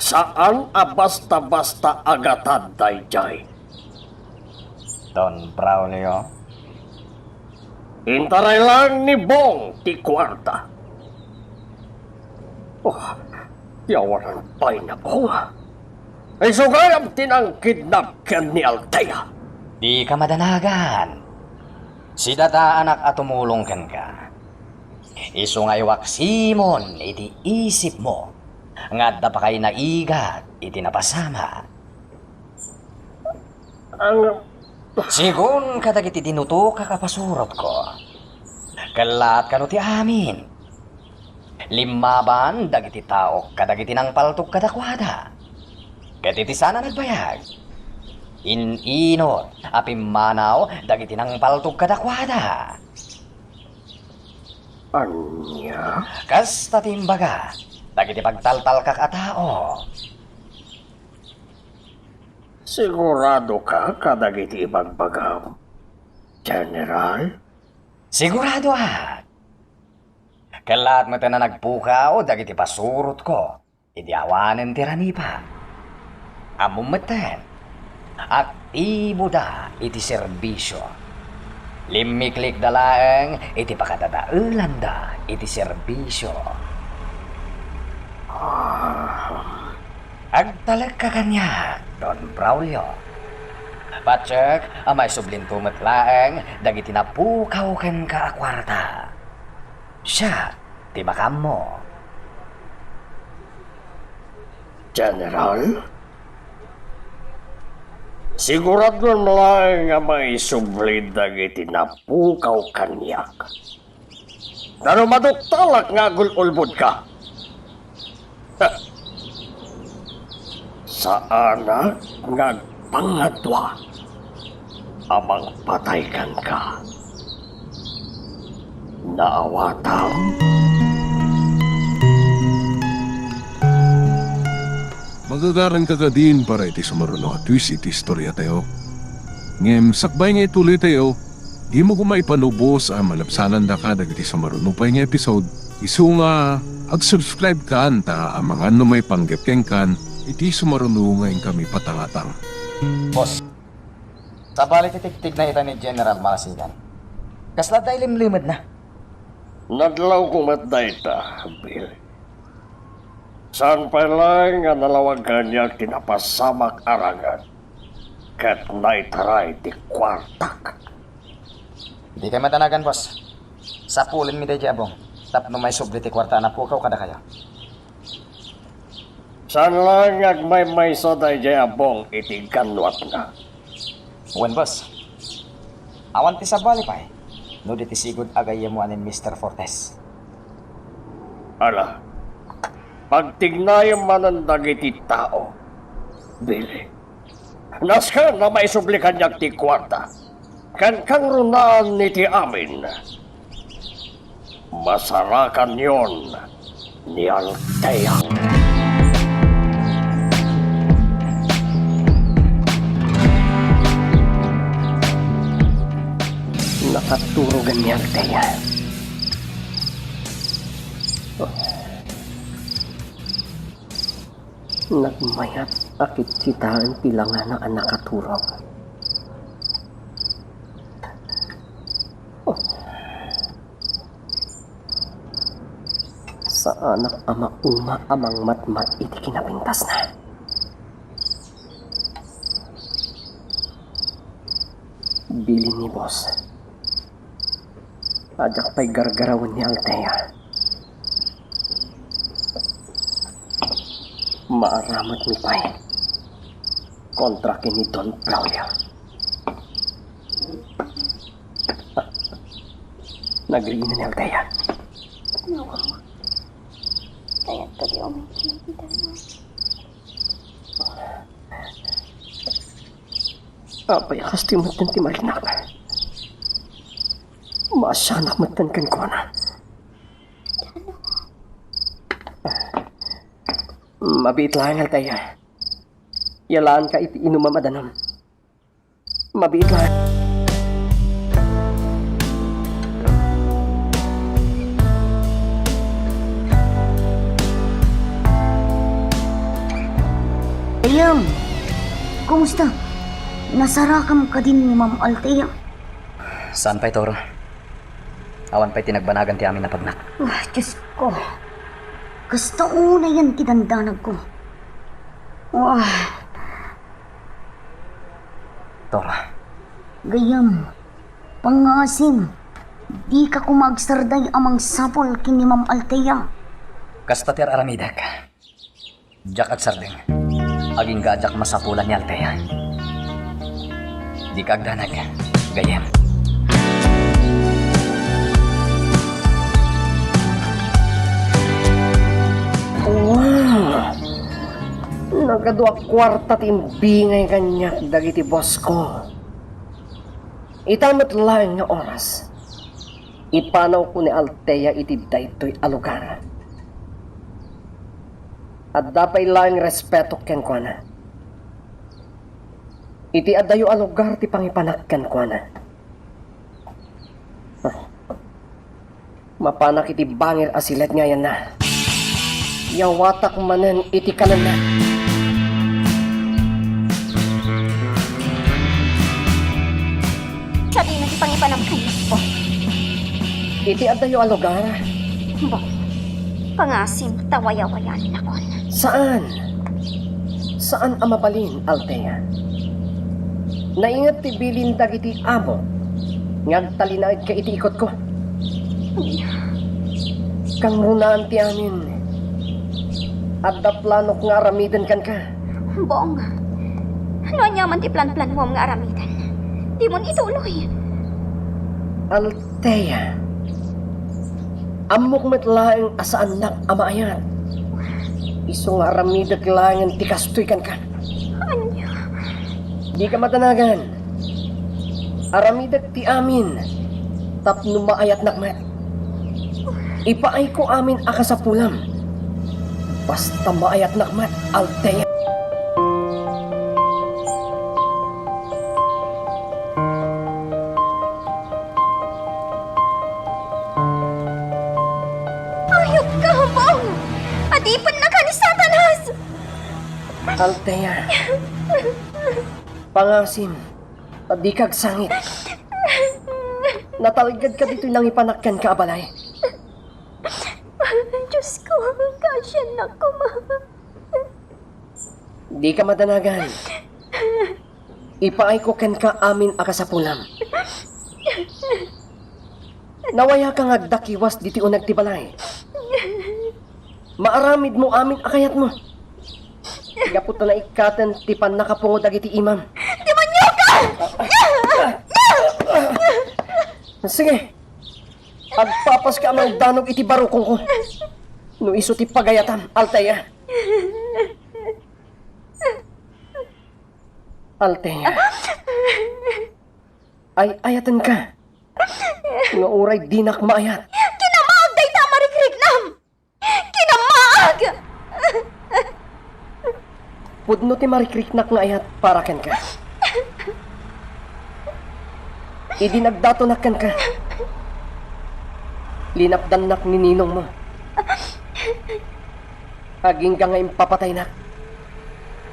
Saan a basta-basta a gatad daydiay. Don Braulio? Intaray laeng ni Bong ti kuarta. Oh, ti awanan pay ni Bong. Isu gayam ti nangkidnap ken ni Althea. Dika madanagan. Sidadaanak a tumulong kenka. Isu nga iwaksimon iti isipmo nga adda pa kay naigat iti napasamak. Ang Sigun kadagiti dinutokak a pasurotko, kellaat kano ti amin. Limmaban dagiti taok kadagiti nangpaltog kadakuada. Ket iti saan a nagbayag, in-inut a pimmanaw dagiti nangpaltog kadakuada. Ania? Kasta ti imbaga dagiti pagtaltalkak a tao. Siguradoka kadagiti ibagbagam, General? Siguradoak. Kellaat met a nagpukaw dagiti pasurotko idi awanen ti ranipak. Ammom metten, aktiboda iti serbisio. Limmiklikda laeng iti pakadadaelanda iti serbisio. Agtalekka kaniak, Don Braulio. Patiek a maisublinto met laeng dagiti napukaw kenka a kuarta. Siak ti makaammo. General? Siguradom laeng a maisubli dagiti napukaw kaniak. Tano maduktalak nga agul-ulbodka. Saanak nga agpangadua a mangpatay kenka. Naawatam? Magagaranka kadin para iti sumaruno a twist iti istoriatayo. Ngem sakbay nga ituloytayo, dimo koma ipanubos a malabsanandaka dagiti sumaruno pay nga episode. Isu nga ag-subscribe kan ta amangan no maipanggep kenkan iti sumaruno nga inkami patangatang. Boss, sabali ti tigtigna ita ni General Malasigan. Kasla adda ilimlimedna. Nadlawko met dayta, Bill. Saan pay laeng nga nalawag kaniak ti napasamak a rangag ket naitaray ti kuartak. Dikay madanagan, boss. Sapulenmi daydiay a bong tapno maisubli ti kuarta a napukaw kadakayo. Saan laeng nga agmaymaysa daydiay a bong iti gannuatna. Wen, boss. Awan ti sabali pay no di ti sigud a gayyemmo a ni Mister Fortes. Ala, pagtignayem manen dagiti tao, Billy. Nasken a maisubli kaniak ti kuarta, ken kangrunaan iti amin. Masarakanyon ni Althea. Nakaturogan ni Althea. Nagmayat a kitkitaen ti langana a nakaturog. Saanak a mauma a mangmatmat iti kinapintasna. Bilin ni boss. Diak pay gargarawen ni Althea. Maaramatmi pay kontra ken ni Don Braulio. Nagriina ni Althea. Nawawa. Kayat ka di umiyak. Apay a kas ti metten ti marinak. Maasianak metten kenkuana. Mabiit laeng, Althea. Yalaanka iti inumam a danum. Mabiit laeng. Ayam, kumusta? Nasarakam kadin ni Ma'am Althea? Saan pay, Toro. Awan pay ti nagbanagan ti amin a pagnak. Ah, Diyos ko. Kasta unayen ti dandanagko. Ah. Toro. Gayyem, pangngaasim, dika koma agsardeng a mangsapul ken ni Ma'am Althea. Kasta ti ar-aramidek. Diak agsardeng. Agingga a diak masapulan ni Althea. Dika agdanag, gayyem. Wow! Nagadu a kuarta ti imbingay kaniak dagiti boss ko. Ita met laeng nga oras, ipanawko ni Althea iti daytoy a lugar. Adda pay laeng respeto kenkuana. Iti adayo a lugar ti pangipanak kenkuana. Mapanak iti bangir a silet nga ayanna. Yawatak manen iti kanenna. Sadino ti Pangipanam kaniak. Iti adayo a lugar? Bong, pangasim ta wayawayaannakon. Saan? Saan a mabalin, Althea. Nainget ti bilin dagiti amo nga agtalinaedka iti ikotko. Kangrunaan ti amin, adda planok nga aramiden kenka. Bong, no ania man ti planplanmom nga aramiden, dimon ituloy. Althea, ammok met laeng a saannak a maayat. Isu nga aramidek laengen ti kastoy kenka. Ania? Dika madanagan. Aramidek ti amin tapno maayatnak met. Ipaayko amin a kasapulam. Basta maayatnak met, Althea. Ayupka, Bong! Adipennaka ni Satanas! Althea, pangasim, ta dika agsangit. Natalgedka ditoy nangipanak kenka a balay. Diosko, kaasiannak koma. Dika madanagan. Ipaayko kenka amin a kasapulam. Nawayaka nga agdakiwas ditoy uneg ti balay. Maaramidmo amin a kayatmo. Gapu ta naikkaten ti pannakapungo dagiti imam. Demonioka! Sige, agpapaska a mangdanog iti barukongko. No isu ti pagayatam, Althea. Althea. Ay-ayatenka. Nga uray dinak maayat. Kinamaag dayta a marikriknam! Kinamaag! Pudno ti marikriknak nga ayat para kenka. Idi nagdatonak kenka, linapdannak ni ninongmo. Agingga nga impapataynak.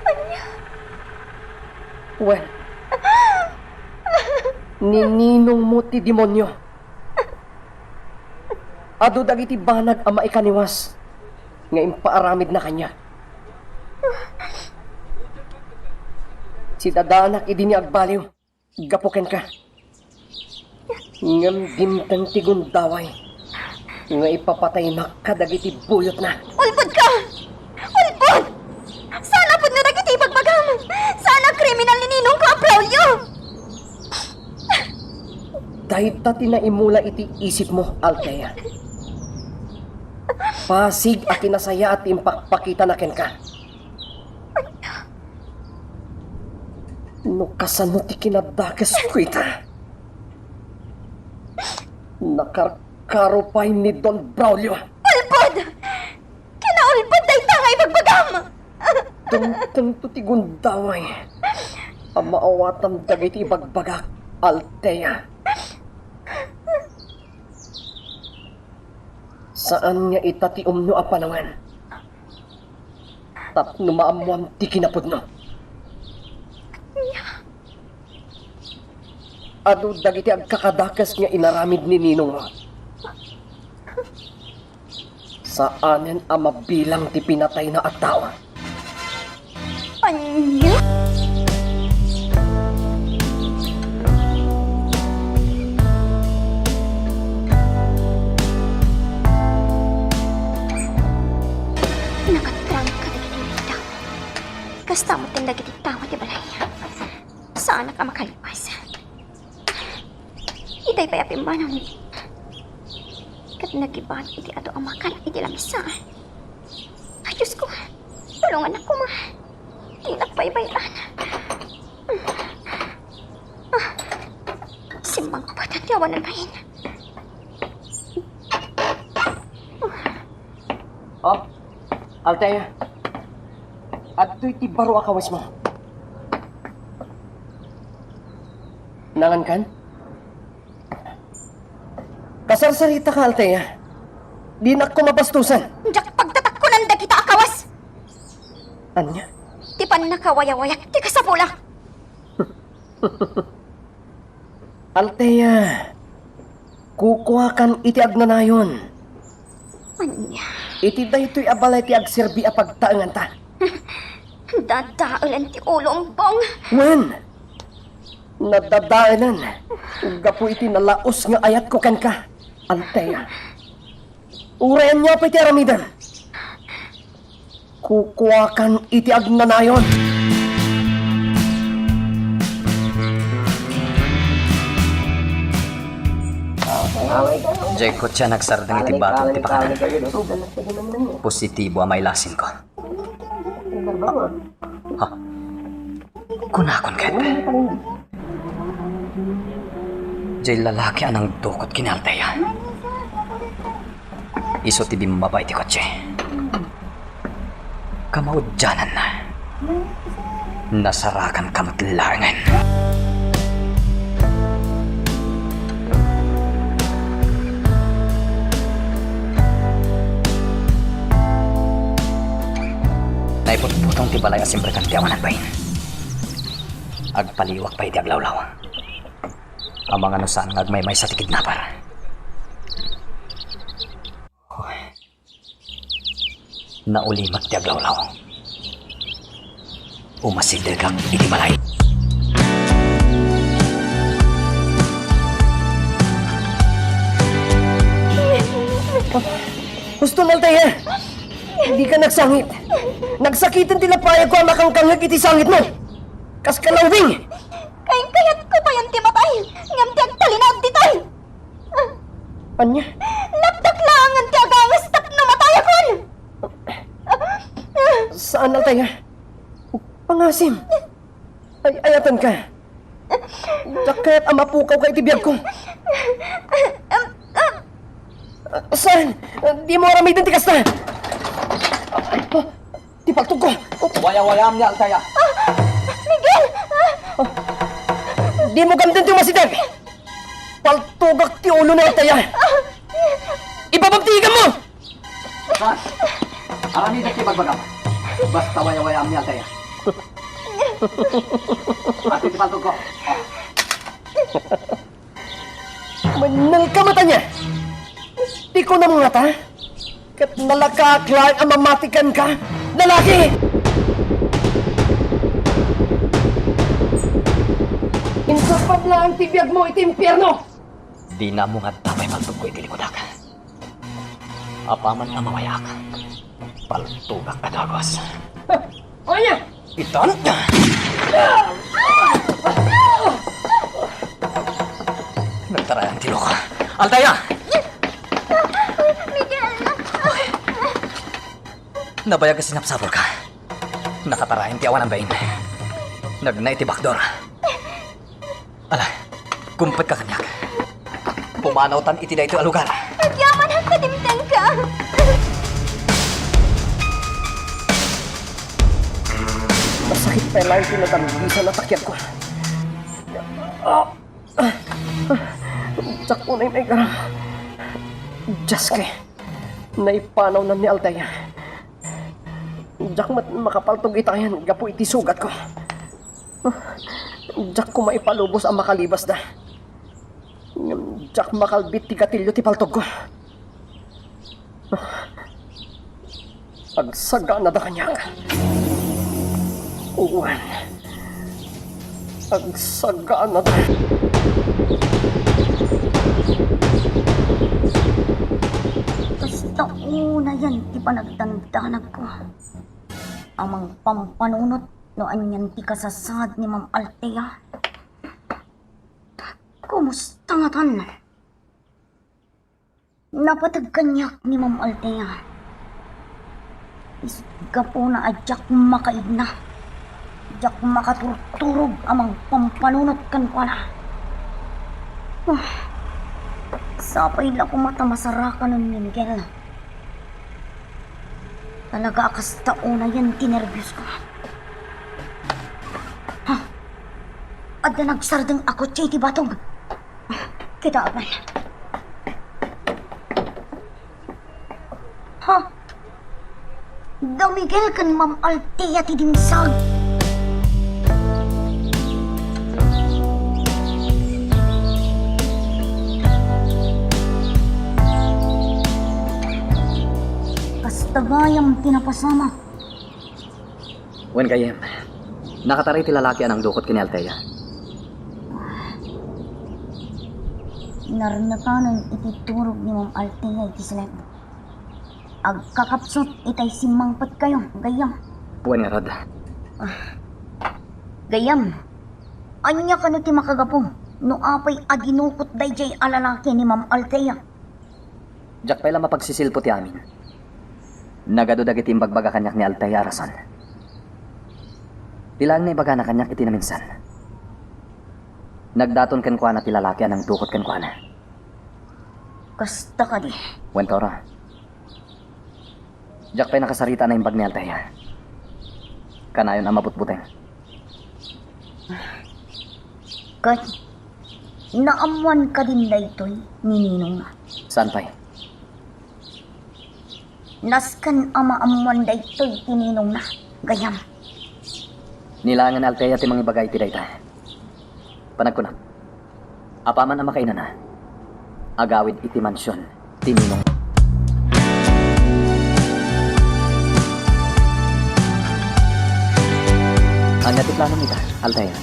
Ania? Wen, ni ninongmo ti demonio. Adu dagiti banag a maikaniwas nga impaaramidna kaniak. Sidadaanak idi ni agbaliw gapu kenka. Ngem dimteng ti gundaway nga ipapataynak kadagiti buyotna. Ulbodka! Ulbod! Saan a pudno dagiti ibagbagam! Saan a kriminal ni ninongko a Braulio! Dayta ti naimula iti isipmo, Althea. Pasig a kinasayaat ti impakpakitana kenka. No kasano ti kinadakesko ita? Nakarkaro pay ni Don Braulio. Ulbod! Kinaulbod dayta nga ibagbagam! Dumtengto ti gundaway a maawatam dagiti ibagbagak, Althea. Saan nga ita ti umno a panawen tapno maammoam ti kinapudno. Adu dagiti agkakadakes nga inaramid ni ninongmo. Saanen a mabilang ti pinatayna a tao. Ania? Nakatrangka dagiti tao. Kasta met dagiti tao ti balay. Saanak a makalipas. Itay pay a pimmanaw ni Kat nagibat iti adu a makan iti lamisa. Ay, Diosko, tulongannak koma. Dinak baybay-an. Ah, simmangpet ti awanen bain. Oh, Althea. Adtoy ti baro a kawesmo. Nangankan? Kasarsaritaka, Althea. Dinak koma bastosen. Diak pagtatakkonan dagita a kawas. Ania? Ti pannakawayawayak ti kasapulak. Althea, kukuakan iti agnanayon. Ania? Iti daytoy a balay ti agserbi a pagtaenganta. Dadaelen ti ulom, Bong. Wen, nadadaelen gapu iti nalaus nga ayatko kenka, Althea. Uray ania pay ti aramidem, kukuakan iti agnanayon. Diay kotse a nagsardeng iti batog ti pakanan. Positibo a mailasinko. Ha? Kunakon ket, diay lalaki a nangdukot ken ni Althea, isu ti bimmaba iti kotse. Kamaudiananna, nasarakanka met laengen. Naiputputong ti balay a simrekan ti awan agbain. Agpaliwak pay iti aglawlaw. Amangan no saan nga agmaymaysa ti kidnapper. Hoy. Naulimek ti aglawlaw. Umasidegak iti balay. Husto, Althea! Dika nagsangit. Nagsakiten ti lapayagko a nakangkangngeg iti sangitmo. Kas kalawbing! Kay-, kayatko payen ti matay, ngem ti agtalinaed ditoy. Ania? Lapdak laengen ti agangas tapno matayakon. Saan, Althea. Pangasim. Ay, ayatenka. Diak kayat a mapukawka iti biagko. Saan? Dimo aramiden ti kasta. Ti paltogko. Wayawayam ni Althea. Miguel! Dimo gamden ti umasideg. Paltogak ti ulo ni Althea. Ibabam ti igammo! Saan? Aramidek ti ibagbagam. Basta wayawayam ni Althea. Ati ti paltogko. Mannelka met ania? Ti kunam ngata? Ket nalakaak laeng a mamati kenka, lalaki! Insapat laeng ti biagmo iti impierno! Dina ammo nga adda pay paltogko iti likudak. Apaman a mawayaak, paltogak a dagus. Ania? Itan? Nagtarayan ti loko. Althea! Miguel! Nabayag a sinapsapulka. Nakatarayan ti awan a bain. Nagna iti bakdor. Ala, kumpetka kaniak. Pumanawtan iti daytoy a lugar. Agyaman a kadimtengka. Masakit pay laeng ti nadamgisan a takiagko. Ah! Diak unay maigara. Diaske. Naipanawnan ni Althea. Diak met makapaltog itayan gapu iti sugatko. Diak koma ipalubos a makalibasda. Ngem diak makalbit ti gatilio ti paltogko. Agsaganada kaniak. Wen. Agsaganada. Kasta unayen ti panagdandanagko a mangpampanunot no anian ti kasasaad ni Ma'am Althea. Kumusta ngatan? Napateg kaniak ni Ma'am Althea. Isut' gapuna a diak makaigna, diak makaturturog a mangpampanunot kenkuana. Ah, sapay la koma ta masarakanen ni Miguel. Talaga a kasta unayen ti nerbios ko. Ha? Adda nagsardeng a kotse iti batog. Kitaak man. Ha? Da Miguel ken Ma'am Althea ti dimsag. Tagayam ti napasamak. Wen gayyem, nakataray ti lalaki a nangdukot ken ni Althea. Narnekanen iti turog ni Ma'am Althea iti sled. Agkakapsut itay simmangpetkayo, gayyem. Wen ngarud. Gayyem, ania kano ti makagapu no apay a dinukot daydiay a lalaki ni Ma'am Althea? Diak pay la mapagsisilpo ti amin. Nagadu dagiti imbagbaga kaniak ni Althea a rason. Ti laeng naibagana kaniak iti naminsan. Nagdaton kenkuana ti lalaki a nangdukot kenkuana. Kasta kadi? Wen, Tora. Diak pay nakasarita a naimbag ni Althea. Kanayon a mabutbuteng. Ket naammoan kadin daytoy ni ninongna? Saan pay? Nasken a maammoan daytoy ti ninongna, gayyem. Ni laengen Althea ti mangibaga iti dayta. Panagkunak, apaman a makainana, agawid iti mansion ti ninong. Ania ti planom ita, Althea?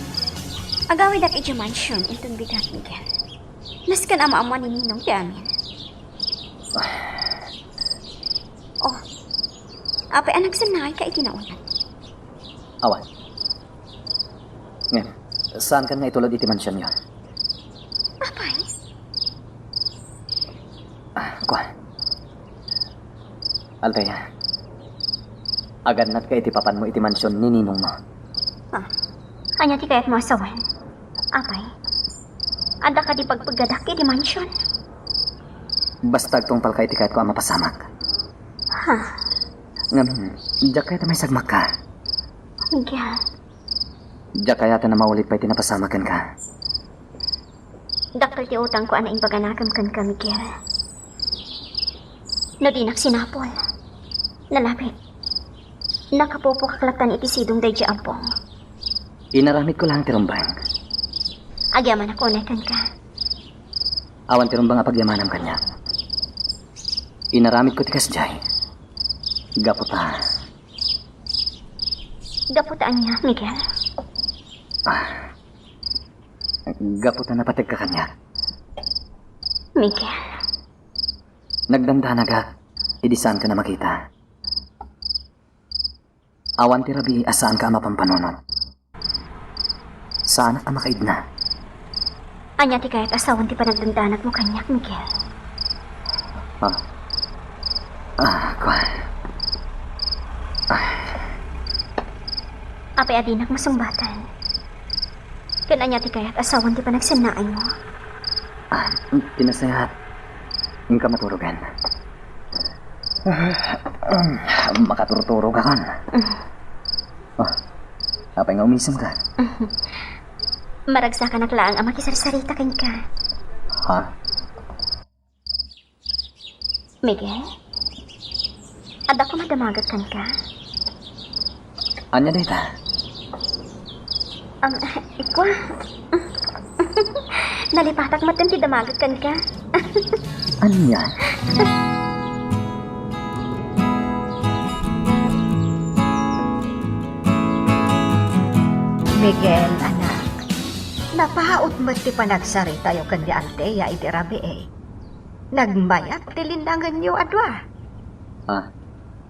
Agawidak idiay mansion inton bigat, Miguel. Nasken a maammoan ni ninong ti amin. Oh, apay a nagsennaayka iti naunat? Awan. Ngem, saankan nga itulod iti mansionyo? Apay? Ah, kua. Althea, agannatka iti papanmo iti mansion ni ninongmo. Ah, ania ti kayatmo a sawen? Apay, adda kadi pagpeggadak iti mansion? Basta agtungpalka iti kayatko a mapasamak. Ha? Ngamin, diak kayat a maisagmakka. Miguel. Diak kayaten a maulit pay ti napasamak kenka. Dakkel ti utangko a naimbaganakem kenka, Miguel. No dinak sinapul, nalabit, nakapupokak lattan iti sidong daydiay abbong. Inaramidko laeng ti rumbeng. Agyamanak unay kenka. Awan ti rumbeng a pagyamanam kaniak. Inaramidko ti kasdiay. Gapu ta. Gapu ta ania, Miguel? Ah. Gapu ta napategka kaniak. Miguel. Nagdandanagak idi saanka a makita. Awan ti rabii a saanka a mapampanunot. Saanak a makaidna. Ania ti kayat a sawen ti panagdandanagmo kaniak, Miguel? Ah. Ah, kua. Ah. Apay a dinak masungbatan? Ken ania ti kayat a sawen ti panagsennaaymo? Ah, ti nasayaat, inka maturogen. Ah, um, makaturturogakon. Mm. Oh, apay nga umisemka? Maragsakanak laeng a makisarsarita kenka. Ha? Miguel? Adda koma damagek kenka? Ania dayta? Am, ikua. Nalipatak met ti damagek kenka. Ania? Miguel, anak, napaut met ti panagsaritayo ken ni Althea iti rabii. Nagmayat ti linnangenyo a dua. Ah.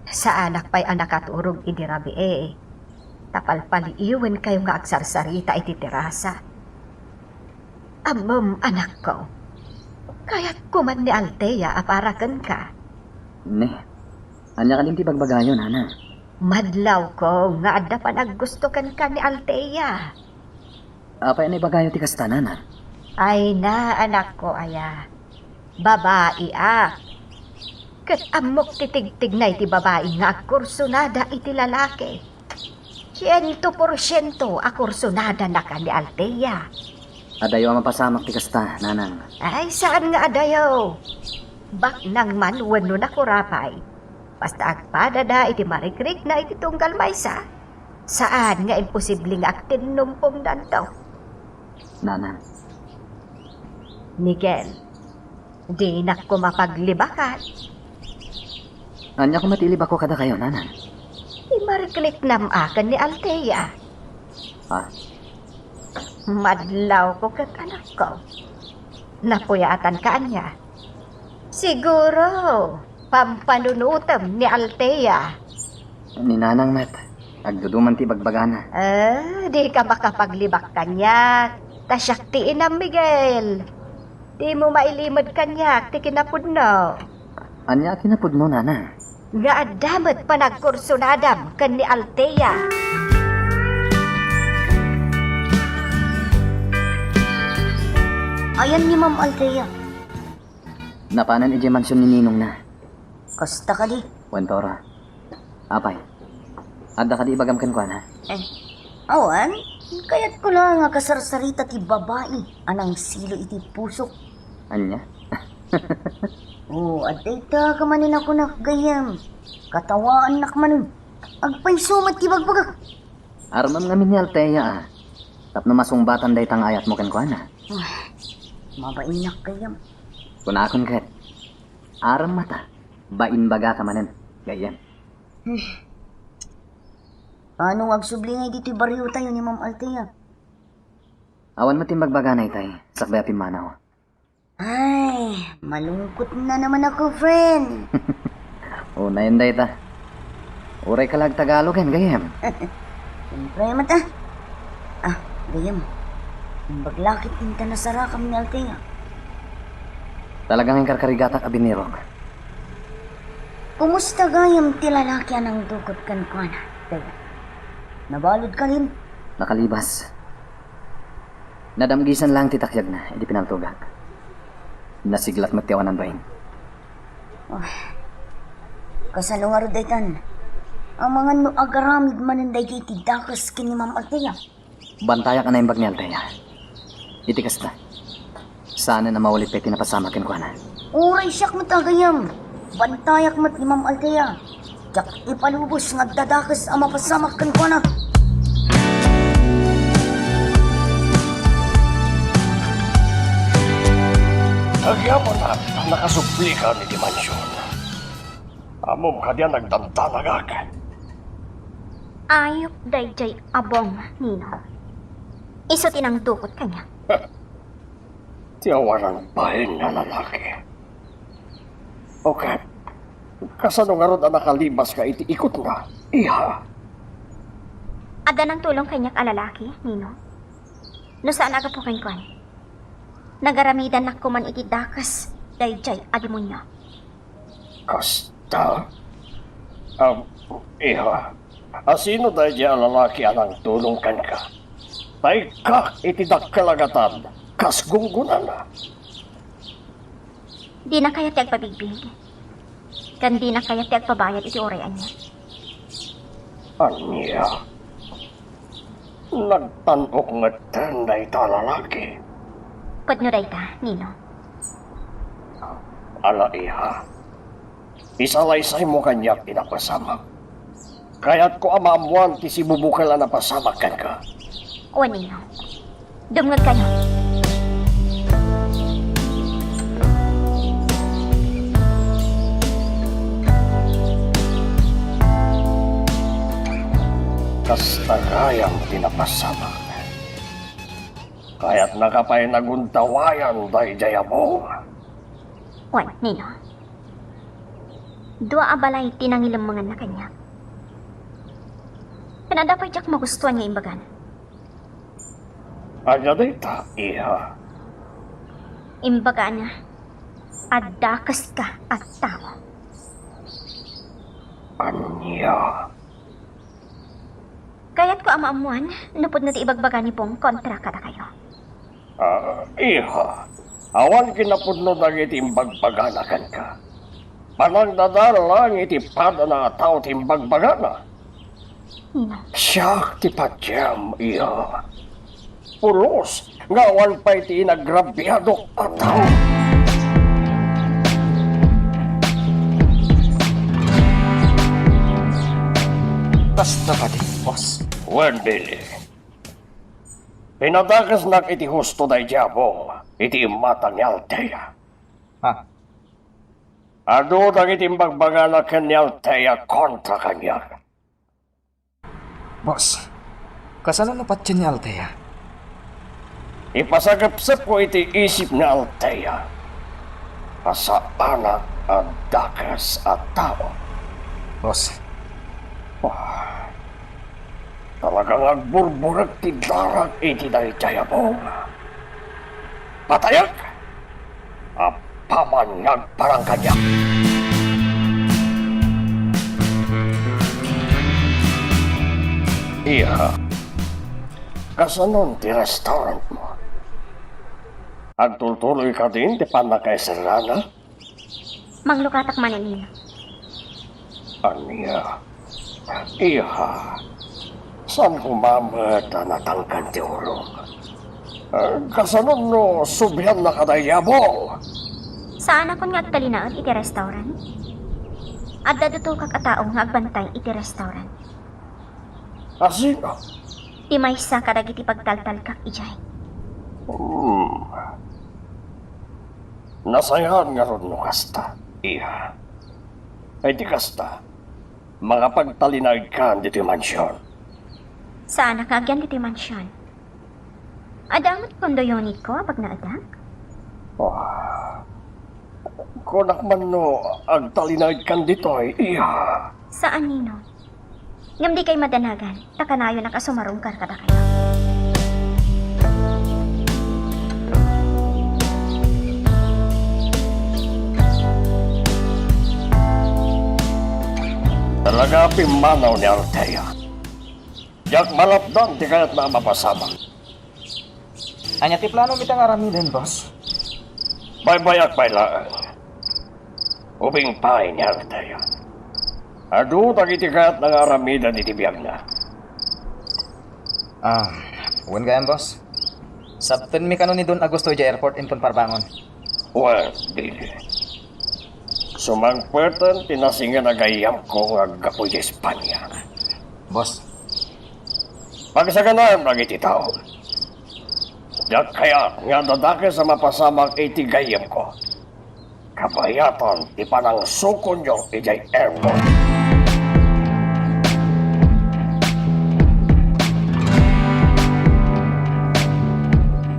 Saanak pay a nakaturog idi rabii, ta palpaliiwenkayo nga agsarsarita iti terasa. Ammom, anakko, kayatko man ni Althea a para kenka. Ne, ania kadin ti bagbagayo, Nana? Madlawko nga adda panaggusto kenka ni Althea. Apay a naibagayo ti kasta, Nana? Ay na, anakko aya. Babaiak. Ket ammok ti tigtigna iti babai nga agkursunada iti lalaki. Siento porsiento a kursunadana ken ni Althea. Adayo a mapasamak ti kasta, Nanang. Ay, saan nga adayo. Baknang man wenno nakurapay. Basta agpadada iti marikrikna iti tunggal maysa. Saan nga imposible nga agtinnumpongdanto. Nanang. Miguel, dinak koma paglibakan. Ania koma ti ilibakko kadakayo, nanang? Ti marikliknam a ken ni Althea. Ah. Madlawko ket anakko. Napuyatanka ania? Siguro, pampanunotem ni Althea. Ni nanang met, agduduman ti bagbagana. Eh, dika makapaglibak kaniak. Ta siak ti inam, Miguel. Dimo mailimed kaniak ti kinapudno. Ania a kinapudno, nanang? Nga adda met panagkursunadam ken ni Althea. Ayan ni Ma'am Althea? Napanan idiay mansion ni ninongna. Kasta kadi? Wen, Tora. Apay, adda kadi ibagam kenkuana? Eh, awan. Kayatko la nga kasarsarita ti babai a nangsilo iti pusok. Ania? Oh, adda ita kamanen a kunak gayyem. Katawaannak manen. Agpayso met ti bagbagak. Aramem ngamin ni Althea a tapno masungbatan dayta nga ayatmo kenkuana. Ah, mabainak gayyem. Kunakon ket, aram met a baimbagaka manen gayyem. Hmm. Paano nga agsubli ngay ditoy barrio tayo ni Ma'am Althea? Awan met imbagbagana itay, sakbay a pimmanaw. Ay, malungkot na naman ako, friend. Unayen dayta. Uray ka la agtagalogen, gayyem. Siyempre, mata. Ah, gayyem. Imbag lakit inta nasarakam ni Althea. Talaga nga inkarkarigatak a binirok. Kumusta gayyem ti lalaki a nangdukot kenkuana, gayyem? Nabalud ka, gayyem? Nakalibas. Nadamgisan laeng ti takyagna idi pinaltogak. Nasiglat met ti awanan bain. Oh. Kasano ngarud daytan? Amangan no agaramid manen daytoy ti dakes ken ni Ma'am Althea. Bantayak a naimbag ni Althea. Iti kasta, saanen a maulid pay ti napasamak kenkuana. Uray siak met a gayyem. Bantayak met ni Ma'am Althea. Diak ipalubos nga adda dakes a mapasamak kenkuana. Agyamanak a nakasublika iti mansion. Ammom kadi a nagdandanagak? Ayup daydiay a bong, Nino. Isu ti nangdukot kaniak. Ti awanan bain a lalaki. O ket, kasano ngarud a nakalibaska iti ikotna, iha? Adda nangtulong kaniak a lalaki, Nino. No saan a gapu kenkuan, nagaramidannak koman iti dakes daydiay a demonio. Kasta? Am, iha, a sino daydiay a lalaki a nangtulong kenka? Ta ikkak iti dakkel a gatad kas gunggonana. Dina kayat ti agpabigbig, ken dina kayat ti agpabayad iti uray ania. Ania? Nagtan-ok ngetten dayta a lalaki? Pudno dayta, Nino. Ala, iha. Isalaysaymo kaniak ti napasamak. Kayatko a maammoan ti sibubukel a napasamak kenka. Wen, Nino. Dumngegkayo. Kasta gayam ti napasamak. Kayatnaka pay naguntawayan daydiay a bong? Wen, Nino. Dua a balay ti nangilemmenganna kaniak. Ken adda pay diak magustuan nga imbagana. Ania dayta, iha? Imbagana a dakeska a tao. Ania? Kayatko a maammoan no pudno ti ibagbaga ni Bong kontra kadakayo. Ah, iha, awan kinapudno dagiti imbagbagana kenka. Panagdadal laeng iti padana a tao ti imbagbagana. Nino. Siak ti patiem, iha. Pulos nga awan pay ti inagrabiadok a tao. Kasta kadi, boss? Wen, Billy. Pinadakesnak iti husto daydiay a bong iti imatang ni Althea. Ha? Adu dagiti imbagbagana ken ni Althea kontra kaniak. Boss, kasano no patien ni Althea? Ipasagepsepko iti isip ni Althea a saanak a dakes a tao. Boss. Ah, talagang agburburek ti darak iti daydiay a bung. Patayek! Apaman nga agparang kaniak. Iha, kasanon ti restaurant mo? Agtultuloy kadin ti pannakaiserrana? Manglukatak manen, Nino. Ania? Iha, saan koma met a natangken ti ulom? Eh, kasano no sublianna kadaydiay a bung? Saanakon nga agtalinaed iti restaurant. Adda dutokak a tao nga agbantay iti restaurant. A sino? Ti maysa kadagiti pagtaltalkak idiay. Hmm. Nasayaat ngarud no kasta, iha. Ay, di kasta, mangapagtalinaedkan ditoy mansion. Saanak nga agyan ditoy mansion. Adda met condo unitko a pagnaedak? Oh, kunak man no agtalinaedkan ditoy, iha. Saan, Nino. Ngem dikay madanagan, ta kanayonak a sumarungkar kadakayo. Talaga a pimmanaw ni Althea. Diak malapdan ti kayatna a mapasamak. Ania ti plano mi ta nga aramiden, boss? Baybay-ak pay laeng. Ubing pay ni Althea. Adu dagiti kayatna nga aramiden iti biagna. Ah, wen gayam, boss. Sabtenmi kano ni Don Augusto idiay airport inton parbangon. Wen, Billy. Sumangpeten ti nasingen a gayyemko nga aggapu idiay Espania. Boss. Pagsaganaem dagiti tao. Diak kayat nga adda dakes a mapasamak iti gayyemko. Kabayatan ti panangsukonyo idiay airport.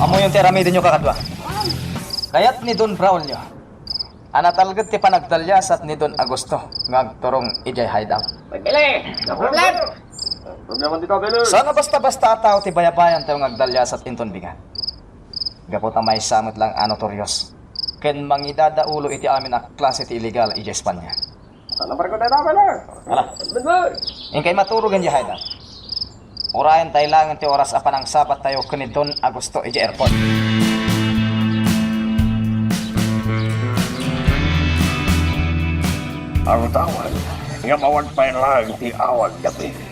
Ammoyon ti aramidenyo, kakadua. Kayat ni Don Braulio a natalged ti panagdaliasat ni Don Augusto nga agturong idiay hideout. Pagkili! Problem! Problema dito, Belo! Saan a basta-basta a tao ti bayabayantayo nga agdaliasat inton bigat. Gapu ta maysa met laeng a notorious ken mangidadaulo iti amin a klase ti illegal idiay Espanya. Saan ang barko tayo, Belo? Ala. Belo! Inkay maturogen idiay hideout. Urayentayo laengen ti oras a panangsabattayo ken ni Don Augusto idiay airport. Arutawan, ngem awan pay laeng ti awagda, Billy.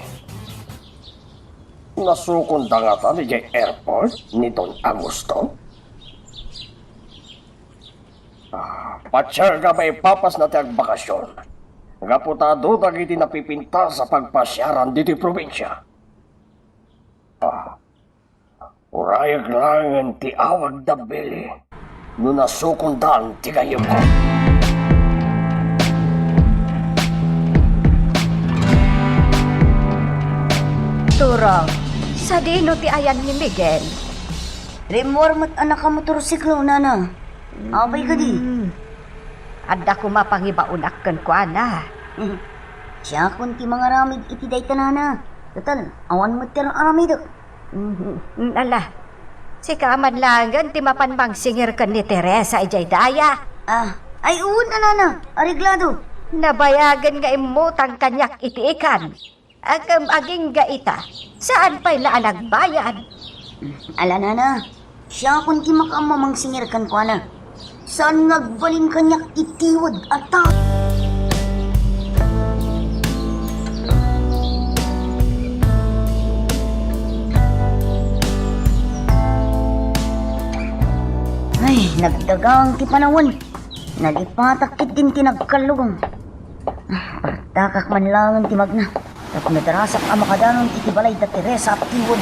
Nasukonda ngata idiay airport ni Don Augusto? Ah, patienga maipapasna ti agbakasyon. Gapu ta adu dagiti napipintas a pagpasiaran ditoy probinsia. Ah, urayek laengen ti awagda, Billy, no nasukondan ti gayyemko. Turong, sadino ti ayan ni Miguel? Rimmuar met a nakamotorsiklo, nana. Apay kadi? Hmm. Adda koma pangibaonak kenkuana. Siakon ti mangaramid iti dayta, nana. Total, awan met ti ar-aramidek. Mhm. Ala, sika man laengen ti mapan mangsingir ken ni Teresa idiay daya. Ah, ay, wen a, nana. Areglado. Nabayagen nga immutang kaniak iti ikan. Ngem agingga ita, saan pay la a nagbayad. Ala, nana, siakon ti makaammo a mangsingir kenkuana. Saan nga agbalin kaniak ti tiwed a tao. Ay, nagdagang ti panawen. Nalipatak ketdin ti nagkallugang. Ah, artakak man laengen ti magna. Tapno darasak a makadanon iti balay da Teresa a tiwed.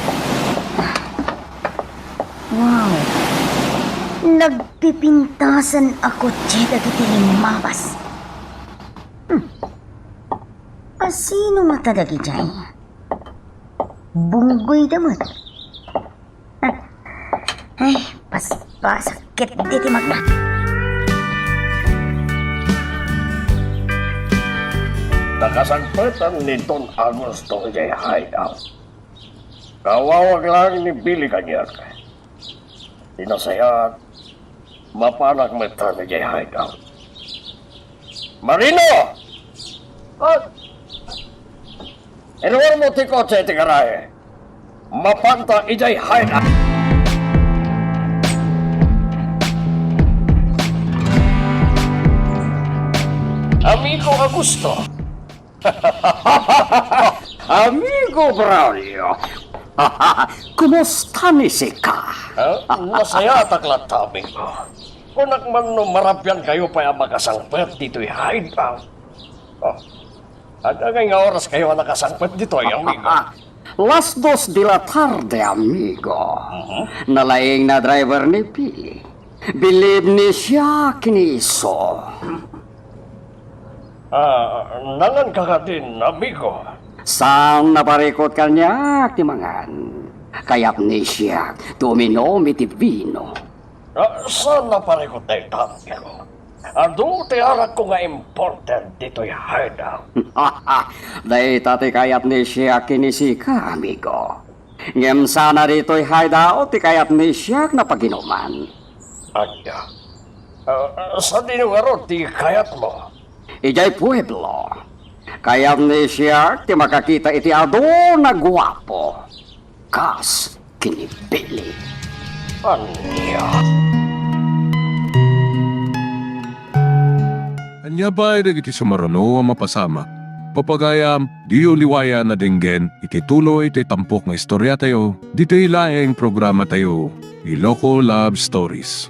Wow! Nagpipintasan a kotse dagiti limmabas. Sino ngata dagidiay? Bunggoyda met. Ay, paspasak ket diti magna. Nakasangpetan ni Don Augusto idiay hideout. Kawawag laeng ni Billy kaniak. Ti nasayaat, mapanak met idiay hideout. Marino! Ah! Iruarmo ti kotse iti garahe. Mapanta idiay hideout. Amigo Augusto. Amigo Braulio. Kumusta ni sika? Ah, nasayatak latta, amigo. Kunak man no marabiankayo pay a makasangpet ditoy hideout. Oh. Ania ngay nga oraskayo a nakasangpet ditoy, amigo? Las dos de la tarde, amigo. Mhm. Nalaing na driver ni Billy. Bilib ni siak ken ni isu. Ah, nanganka kadin, amigo? Saan naparikut kaniak ti mangan? Kayat ni siak ti uminom iti bino. Ah, saan naparikut dayta, amigo? Adu ti arakko nga imported ditoy hideout. Dayta ti kayat ni siak ken ni sika, amigo. Ngem saan a ditoy hideout ti kayat ni siak napaginuman. Ania? Ah, sadino ngarud ti kayatmo? Idiay pueblo. Kayat ni siak ti makakita iti adu a guapo. Kas ken ni Billy. Ania? Ania pay dagiti sumaruno a mapasamak? Pagayam, diyo liwayan a denggen iti tuloy ti tampok nga istoriatayo, ditoy laeng programatayo, Iloko Love Stories.